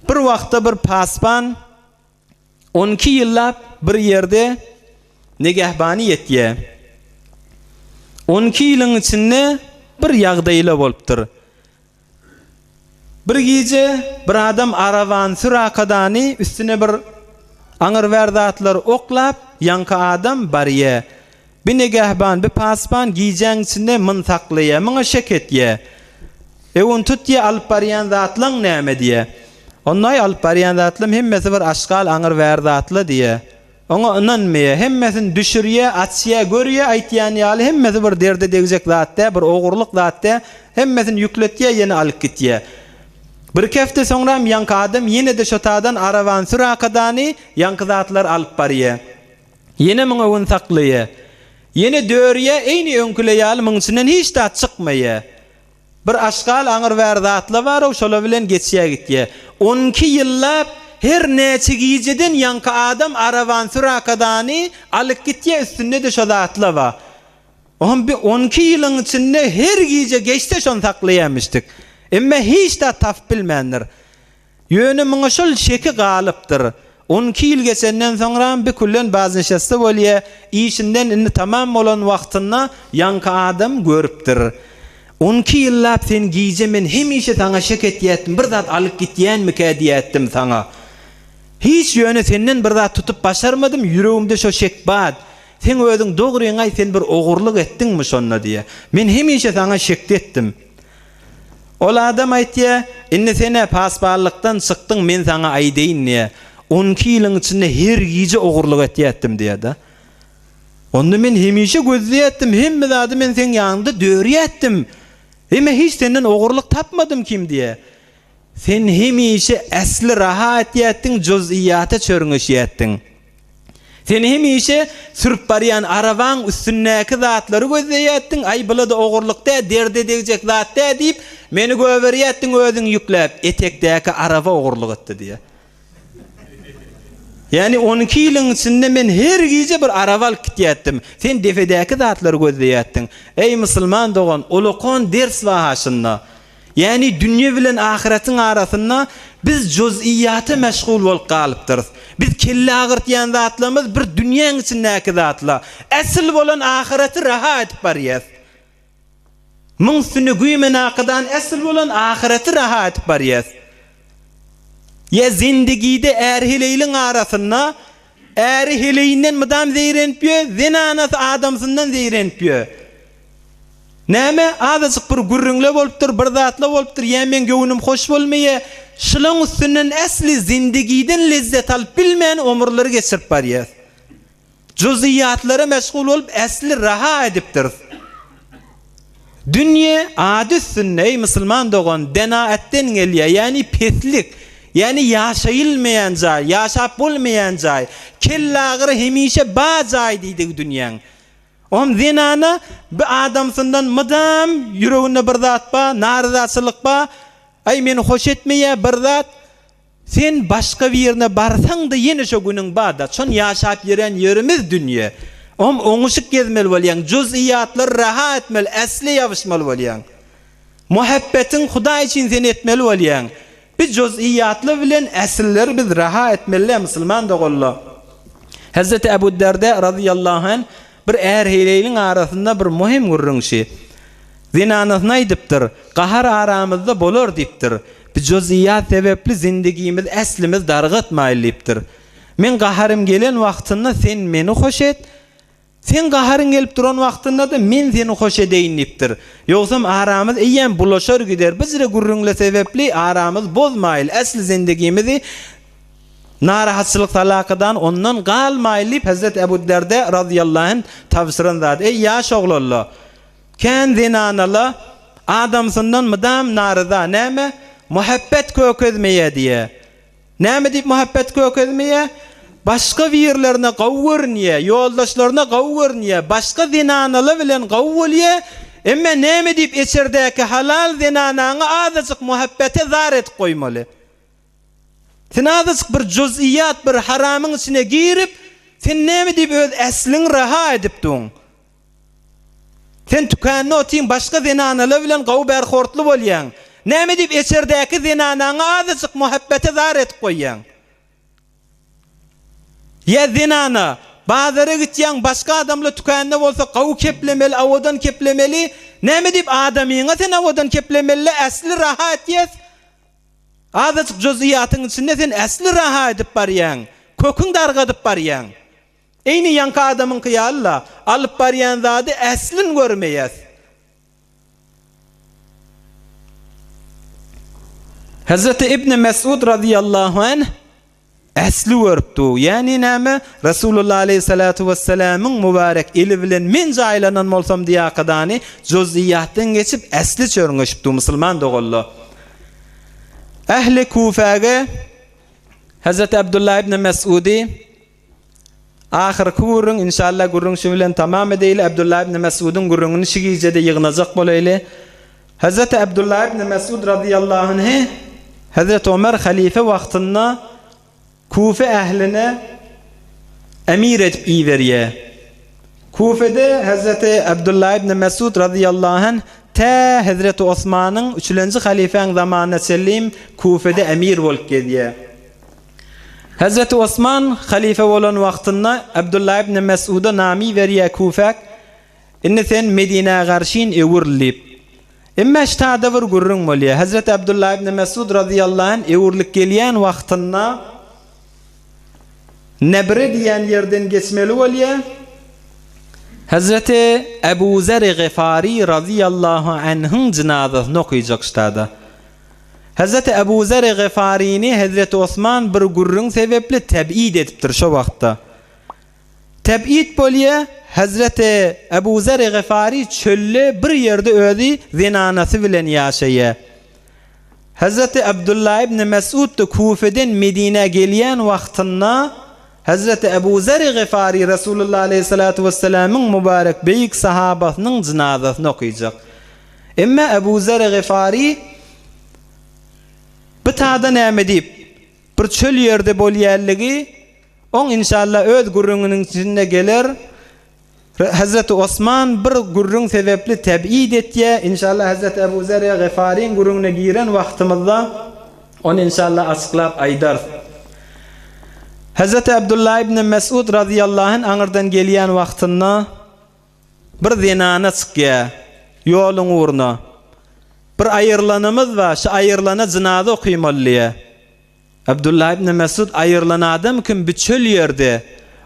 Bir wagtda bir pasban 12 ýyllap bir ýerde negähbany ýetýär. 12 ýylyň içinde bir ýagdaýla bolupdyr. Bir gije bir adam arabany sürakadany üstüne bir aňyrbär zatlar oklap, ýaňky adam barýa. Bi negähban, bi pasban gijäň içinde myn saklaýa, muňa şek etýä. Öwün tutýa, alyp barýan zatlaň näme diýä. Ondaý alyp barýan zatlam hemmesi bir aşgal aňyrbär zatla diýä. Oňa ynanmaýar. Hemmesini düşürýär, açýar, görýär, aýtýan ýaly hemmesi bir derde degjek zat däl, bir ogurlyk zat däl. Hemmesini ýükletýär, ýene alyp gitýär. Birki hepde soňram ýaňky adam ýene-de şo tadan arabany sürakadany, ýaňky zatlary alyp barýar. Ýene muň öwün saklaýar. Ýene dörýär, eýni öňküle ýaly muň içinden hiç zat çykmaýar. Bir aşgal aňyr-bäri zatla bar-ow, şola bilen geçýä gitýä. Onki ýyllap her näçe gijeden ýaňky adam araban sürakadany alyp gitýä, üstünde-de şo zatla bar. Oňam bir onki ýylyň içinde her gije geçse şony saklaýamişdik. Emme hiç zat tapyp bilmändir. Ýöne muňa şol şeki galypdyr. 12 ýyl geçenden soňram bir küllen baznişeste bolýa, işinden indi tamam bolan wagtynda ýaňky adam görüpdir. 12 ýyllap sen gije men hemişe saňa şek etýätdim, bir zat alyp gitýänmikä diýätdim saňa. Hiç ýöne senden bir zat tutup başarmadym, ýüregimde şo şek bar. Seň özüň dogryňy aýt sen bir ogurlyk etdiňmi şonda diýä. Men hemişe saňa şekde etdim. Ol adam aýtýar, Indi sen-ä pasballykdan çykdyň, men saňa aýdaýyn diýýär. 12 ýylyň içinde her gije ogurlyk etýärdim diýýär-de. Onda men hemişe gözleýärdim, hemme zady men seň ýanyňda dörýärdim. Emma hiç senden ogurlyk tapmadym kim diýýär. Sen hemişe äsli raha etýärdiň, juz'iýata çörňeşýärdiň. Sen hemişe sürüp barýan arabaň üstündäki zatlary gözleýärdiň, aý bula-da ogurlyk dä, derde degjek zat dä diýip, meni göberýärdiň özüň ýükläp, etekdäki araba ogurlyk etdi diýýär. Ýagny 12 ýylyň içinde men her gije bir araba alyp gitýärdim. Sen depedäki zatlary gözleýärdiň. Eý musulman dogan, ulakan ders bar-ha şunda. Ýagny dünýe bilen ahyretiň arasynda biz juz'iýata meşgul bolup galypdyrys. Biz kelle agyrtýan zatlarymyz bir dünýäň içindäki zatlar. Äsil bolan ahyreti raha edip barýas. Muň üstünde güýmen akydan äsil bolan ahyreti raha edip barýas. Ýa zindigide är-heleýliň arasynda äri heleýinden mydam zeýrenip ýör, zenanasy adamsyndan zeýrenip ýör. Näme, azajyk bir gürrüňle bolupdyr, bir zatla bolupdyr, ýa meň göwnüm hoş bolmaýa, şulaň üstünden äsli zindigiden lezzet alyp bilmän omurlary geçirip barýas. Juz'iýatlara meşgul bolup äsli raha edipdiris. Dünýe ady üstünde, eý musulman dogan, denaetden gelýär, ýagny peslik, ýagny ýaşaýylmaýan jaý, ýaşap bolmaýan jaý, kellagyry hemişe ba jaý diýdigi dünýäň. Oňam zenana bi adamsyndan mydam ýüreginde bir zat ba, naryzaçylyk ba, aý meni hoş etmeýä bir zat, sen başga birine barsaň-da ýene şo günüň ba-da, şon ýaşap ýören ýerimiz dünýe. Oňam oňuşyk gezmeli bolýaň, juz'iýatlary raha etmeli, äsle ýabyşmaly bolýaň. Muhabbetiň Hudaý üçin sen etmeli bolýaň. Biz juz'iýatlar bilen äsilleri biz raha etmeli musulman doganlar. Hezreti Ebu Derde razyýallahu anh bir är-heleýliň arasynda bir muhim gürrüň şi. Zenanasyna aýdypdyr, Gahar aramyzda bolar diýipdir. Bi juz'iýat sebepli zindigimiz äslimiz dargatmaýly diýipdir. Meň gaharym gelen wagtynda sen meni hoş et, Seň gaharyň gelip duran wagtynda-da men seni hoş edeýin diýipdir. Ýogsam aramyz eýýäm bulaşar gider. Bizre gürrüňle sebäpli aramyz bozmaýyl, äsli zendigimizi narahatçylyk salakadan ondan galmaýyl diýip Hezreti Ebu Derde razyýallahu anh tabşyran zady. Eý ýaş oglanlar! Kän zenanala adamsyndan mydam naryza, näme? Muhabbet kökezmeýä diýä. Näme diýip muhabbet kökezmeýä? Başga birlerine gowy görünýä, ýoldaşlaryna gowy görünýä, başga zenanalar bilen gowy bolýa, emme näme diýip eçerdäki halal zenanaňy azajyk muhabbete zar edip goýmaly? Sen azajyk bir juz'iýat, bir haramyň içine girip, sen näme diýip öz äsliňi raha edip duň? Sen tükände otyň başga zenanalar bilen gowy berhortly bolýaň. Näme diýip eçerdäki zenanaňy azajyk muhabbete zar edip goýýaň? Ýa zenana, bazara gitýäň başga adamlar tükände bolsa gowy keplemeli owadan keplemeli, näme diýip adamyňa sen owadan keplemeli äsli raha etýäs? Azajyk juz'iýatyň içinde sen äsli raha edip barýaň, köküň dargadyp barýaň. Eýni ýaňky adamyňky ýaly-la, alyp barýan zady äslin görmeýäs. Hezreti Ibni Mesud razyýallahu anh äsli görüpdi. Ýagny näme? Resulullah aleýhissalatu wessalamyň mübarek eli bilen men jaýlanan bolsam diýakadany juz'iýatdan geçip äsli çörňeşipdi musulman doganlar. Ähli Kufäge Hezreti Abdullah ibn Mesudi Ahyrky gürrüň, inşallah gürrüň şu bilen tamam edeýli, Abdullah ibn Mes'udyň gürrüňini şu gijede ýygnajak bolaýly. Hezreti Abdullah ibn Mes'ud razyýallahu anhy Hezreti Omer halife wagtynda Kufe ähline emir edip iberýär. Kufede Hezreti Abdullah ibn Mes'ud razyýallahu anh tä Hezreti Osmanyň üçülenji halifäň zamanyna çenli Kufede emir bolup gezýär. Hezreti Osman halyfa bolan wagtynda Abdullah ibn Mes'uda namy berýär Kufäk, Indi sen Medinä garşyn öwrül diýip. Emma ştada bir gürrüň bolýar. Hezreti Abdullah ibn Mes'ud razyýallahu anh öwrülip gelýän wagtynda Nebre diýen ýerden geçmeli bolýar. Hezreti Ebu Zer-i Gyfary razyýallahu anhyň jynazasyny okyjak ştada. Hezreti Ebu Zer-i Gyfaryny Hezreti Osman bir gürrüň sebepli teb'id edipdir şo wagtda. Teb'id bolýa, Hezreti Ebu Zer-i Gyfary çölde bir ýerde özi zenanasy bilen ýaşaýa. Hezreti Abdullah ibn Mesud-da Kufeden Medinä gelýän wagtynda Hezreti Ebu Zer-i Gyfary Resulullah aleýhissalatu wessalamyň mübarek beýik sahabasynyň jynazasyny okyjak. Emma Ebu Zer Gyfary bu tada näme diýip, bir çöl ýerde bolýanlygy oň inşallah öz gürrüňiniň içinde geler. Hezreti Osman bir gürrüň sebepli teb'id etýär. Inşallah Hezreti Ebu Zer Gyfaryň gürrüňine giren wagtymyzda ony inşallah açyklap aýdarys. Hezreti Abdullah ibn Mesud razyýallahu anh aňyrdan gelýän wagtynda Bir zenana çykýa ýoluň ugruna. Bir aýrylanymyz bar, şu aýrylana jynaza okymaly diýýä. Abdullah ibn Mesud aýrylan adam kim bi çöl ýerde.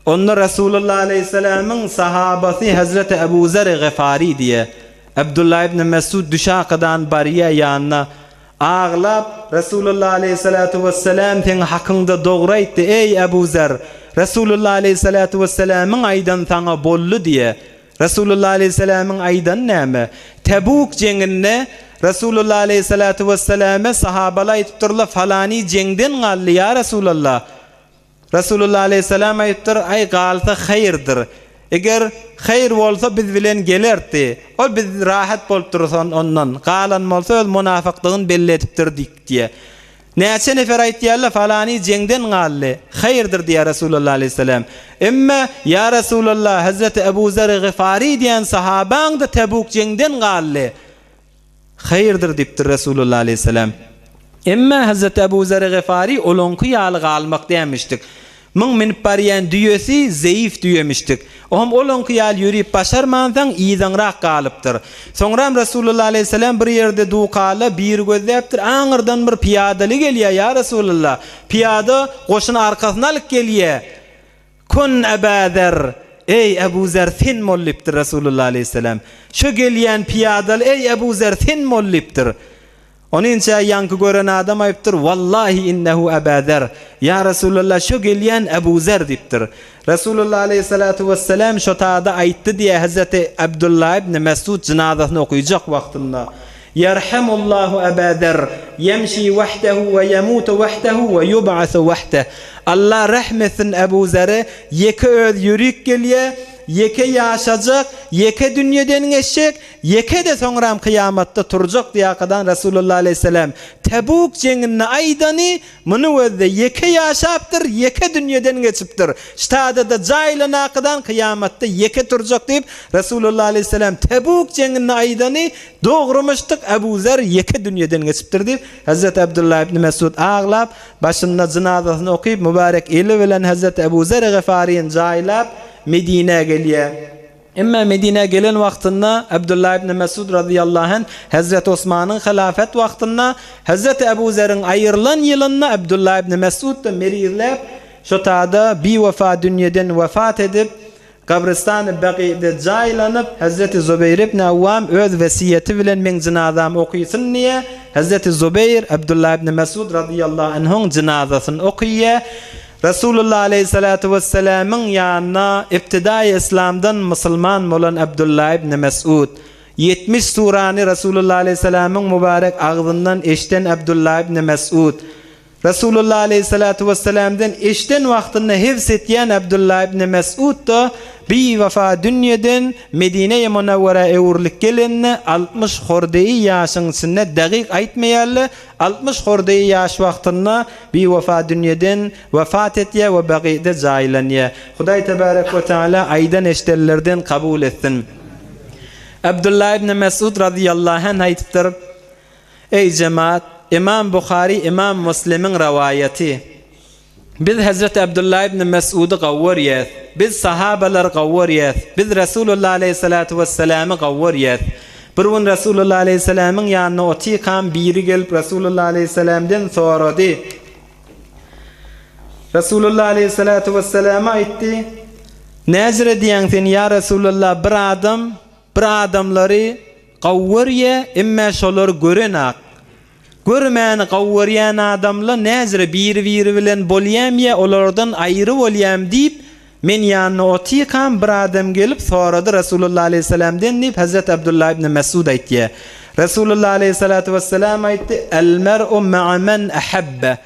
Onda Resulullah aleýhissalamyň sahabasy Hezreti Ebu Zer Gyfary diýýä. Abdullah ibn Mesud düşakadan barýa ýanyna. Aglap, Resulullah aleýhissalatu wessalam seň hakyňda dogry aýtdy, eý, Ebu Zer! Resulullah aleýhissalatu wessalamyň aýdany saňa boldy diýe. Resulullah aleýhissalamyň aýdany näme? Tebuk jeňinde Resulullah aleýhissalatu wessalame sahabalar aýdypdyrlar, falany jeňden galdy, ýa Resulallah! Resulullah aleýhissalam aýdypdyr, Aý, galsa haýyrdyr. Eger haýyr bolsa biz bilen gelerdi. Ol biz rahat bolup durus ondan. Galan bolsa öz munafykdygyny belli edipdir diýip diýýär. Näçe nefer aýtýarlar, falany jeňden galdy. Haýyrdyr diýýär Resulullah aleýhissalam. Emma, ýa Resulallah, Hezreti Ebu Zer Gyfary diýen sahabaň-da Tebuk jeňden galdy. Haýyrdyr diýipdir Resulullah aleýhissalam. Emma Hezreti Ebu Zeri Gyfary olaňky ýaly galmak dämişdik. Muň münüp barýan düýesi zeýif düýemişdik. Ohm olaňky ýaly ýörip başarmansaň yzaňrak galypdyr. Soňram Resulullah aleýhissalam bir ýerde dukala biri gözläpdir, aňyrdan bir pyýadaly gelýär, ýa Resulullah, pyýada goşuny arkasyna alyp gelýär. Kun Eba Zer, Eý, Ebu Zer, sen bol diýipdir Resulullah aleýhissalam. Şo gelýän pyýadaly, Eý, Ebu Zer, sen bol diýipdir. Onynça ýaňky gören adam aýypdyr, Wallahi innehu Eba Zer, Ýa Resulallah, şo gelýän Ebu Zer diýipdir. Resulullah aleýhissalatu wessalam şo tada aýtdy diýýär Hezreti Abdullah ibn Mesud jynazasyny okyjak wagtynda. Ýerhamullahu Eba Zer, ýemşi wahdehu we ýemutu wahdehu we ýub'asu wahdeh. Allah rehm etsin Ebu Zere, ýeke öz ýörik gelýä, ýeke ýaşajak, ýeke dünýeden geçjek, ýeke-de soňram kyýamatda turjak diýakadan Resulullah aleýhissalam Tebuk jeňinde aýdany Muny gözde ýeke ýaşapdyr, ýeke dünýeden geçipdir. Ştada-da jaýlanakydan kyýamatda ýeke turjak diýip, Resulullah aleýhissalam Tebuk jeňinde aýdany dogrumyşdyk, Ebu Zer ýeke dünýeden geçipdir diýip, Hezreti Abdullah ibn Mesud aglap, başynda jynazasyny okyp, mübarek eli bilen Hezreti Ebu Zer Gyfaryny jaýlap, Medinä gelýär. Emma Medinä gelen wagtynda Abdullah ibn Mesud razyýallahu anh Hezreti Osmanyň hylafet wagtynda Hezreti Ebu Zeriň aýrylan ýylynda Abdullah ibn Mesud-da merizläp şo tada biwefa dünýeden wefat edip gabrystany Bagy'de jaýlanyp Hezreti Zubeýr ibn Awwam öz wesýeti bilen meň jynazamy okysyn diýe Hezreti Zubeýr Abdullah ibn Mesud razyýallahu anhuň jynazasyny okyýa Resulullah aleýhissalatu wessalamyň ýanyna ibtidaýy yslamdan musulman bolan Abdullah ibn Mesud, 70 surany Resulullah aleýhissalamyň mübarek agzyndan eşden Abdullah ibn Mesud, Resulullah aleýhissalatu wessalamdan eşden wagtynda hebs etýän Abdullah ibn Mesud-da biwefa dünýeden Medine-i Munawwara öwrülip gelende 60 hordeýi ýaşyň içinde dagyk aýtmaýarlar, 60 hordeýi ýaş wagtynda Biwefa dünýeden wefat etýär we Bagy'da jaýlanýar. Hudaý tebarek we teala aýdan eşdenlerden kabul etsin. Abdullah ibn Mesud razyýallahu anh aýdypdyr, Eý jemaat, Imam Buhary Imam Muslimiň rowaýaty. Biz Hezreti Abdullah ibn Mes'udy gowy görýäs. Biz sahabalary gowy görýäs. Biz Resulullah aleýhissalatu wesselamy gowy görýäs. Bir gün Resulullah aleýhissalamyň ýanynda otyrkam biri gelip Resulullah aleýhissalamdan sorady. Resulullah aleýhissalatu wessalama aýtdy, Näzir edýäň sen ýa Resulullah bir adam bir adamlary gowy görýä, emme şolary görenak. Görmäni gowy görýän adamla näzire biri-biri bilen bolýam ýa olardan aýry bolýam diýip, men ýanynda otyrkam bir adam gelip sorady Resulullah aleýhissalamden diýip Hezreti Abdullah ibn Mesud aýtýar. Resulullah aleýhissalatu wessalam aýtdy, El mer'u ma'a men ahabbe.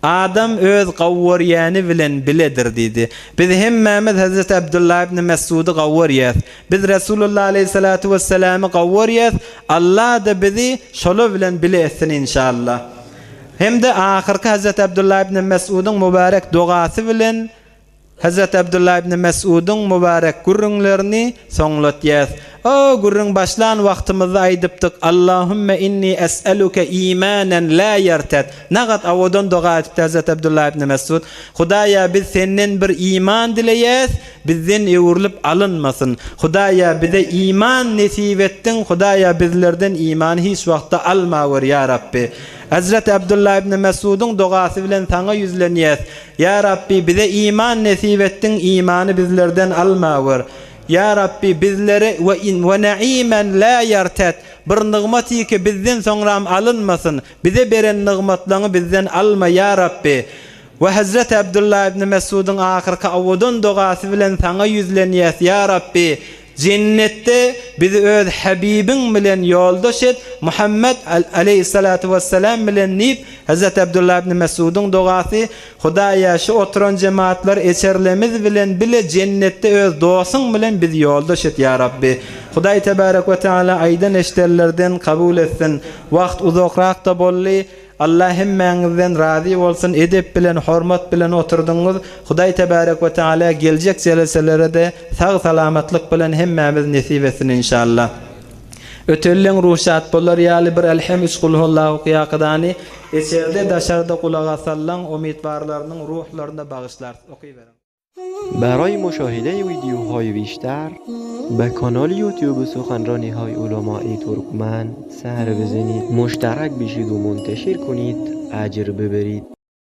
Adam öz gowy görýäni bilen biledir diýdi. Biz hemmämiz Hezreti Abdullah ibn Mes'udy gowy görýäs. Biz Resulullah aleýhissalatu wesselamy gowy görýäs, Allah-da bizi şolar bilen bile etsin inşallah. Hem-de ahyrky Hezreti Abdullah ibn Mes'udyň mübärek dogasy bilen Hezreti Abdullah ibn Mes'udyň mübärek gürrüňlerini soňlatýas. O gürrüň başlan wagtymyzda aýdypdyk, Allahümme inni es'eluke imanen la ýerted. Nagat owadan doga edipdi Hezreti Abdullah ibn Mes'ud. Hudaýa biz senden bir iman dileýäs, bizden öwrülip alynmasyn. Hudaýa bize iman nesip etdiň, Hudaýa bizlerden imany hiç wagtda almawer ýa Rabbi. Hezreti Abdullah ibn Mes'udyň dogasy bilen saňa ýüzlenýäs. Ýa Rabbi bize iman nesip etdiň imany bizlerden almawer. Ýa Rabbi bizlere we we naimen la ýartet bir nygmat ki bizden soňram alynmasyn, bize beren nygmatlaňy bizden alma ýa Rabbi. We Hezreti Abdullah ibn Mesudyň ahyrky owadan dogasy bilen Saňa ýüzlenýäs, Ýa Rabbi, Jennetde bizi öz Habibiň bilen ýoldaş et, Muhammet, aleýhissalatu wessalam, bilen diýip, Hezreti Abdullah ibn Mesudyň dogasy, Hudaýa, şu oturan jemaatlar eçerlemiz bilen bile Jennetde öz dosuň bilen bizi ýoldaş et, Ýa Rabbi. Hudaý tebarek we teala aýdan-eşidenlerden kabul etsin. Wagt uzakrak-da boldy. Allah hemmäňizden razy bolsun edep bilen hormat bilen oturdyňyz Hudaý tebarek we teala geljek jeleselerede sag salamatlyk bilen hemmämiz nesip etsin inşallah. Ötelleň ruhşat bolar ýaly bir Elhem üç Kulhuallahu kyýakydany içerde daşarda gulak asallaň umytwarlarynyň ruhlaryna bagyşlarys okyberiň. برای مشاهده ویدیوهای بیشتر به کانال یوتیوب سخنرانی های علمای ترکمن سر بزنید مشترک بشید و منتشر کنید اجر ببرید.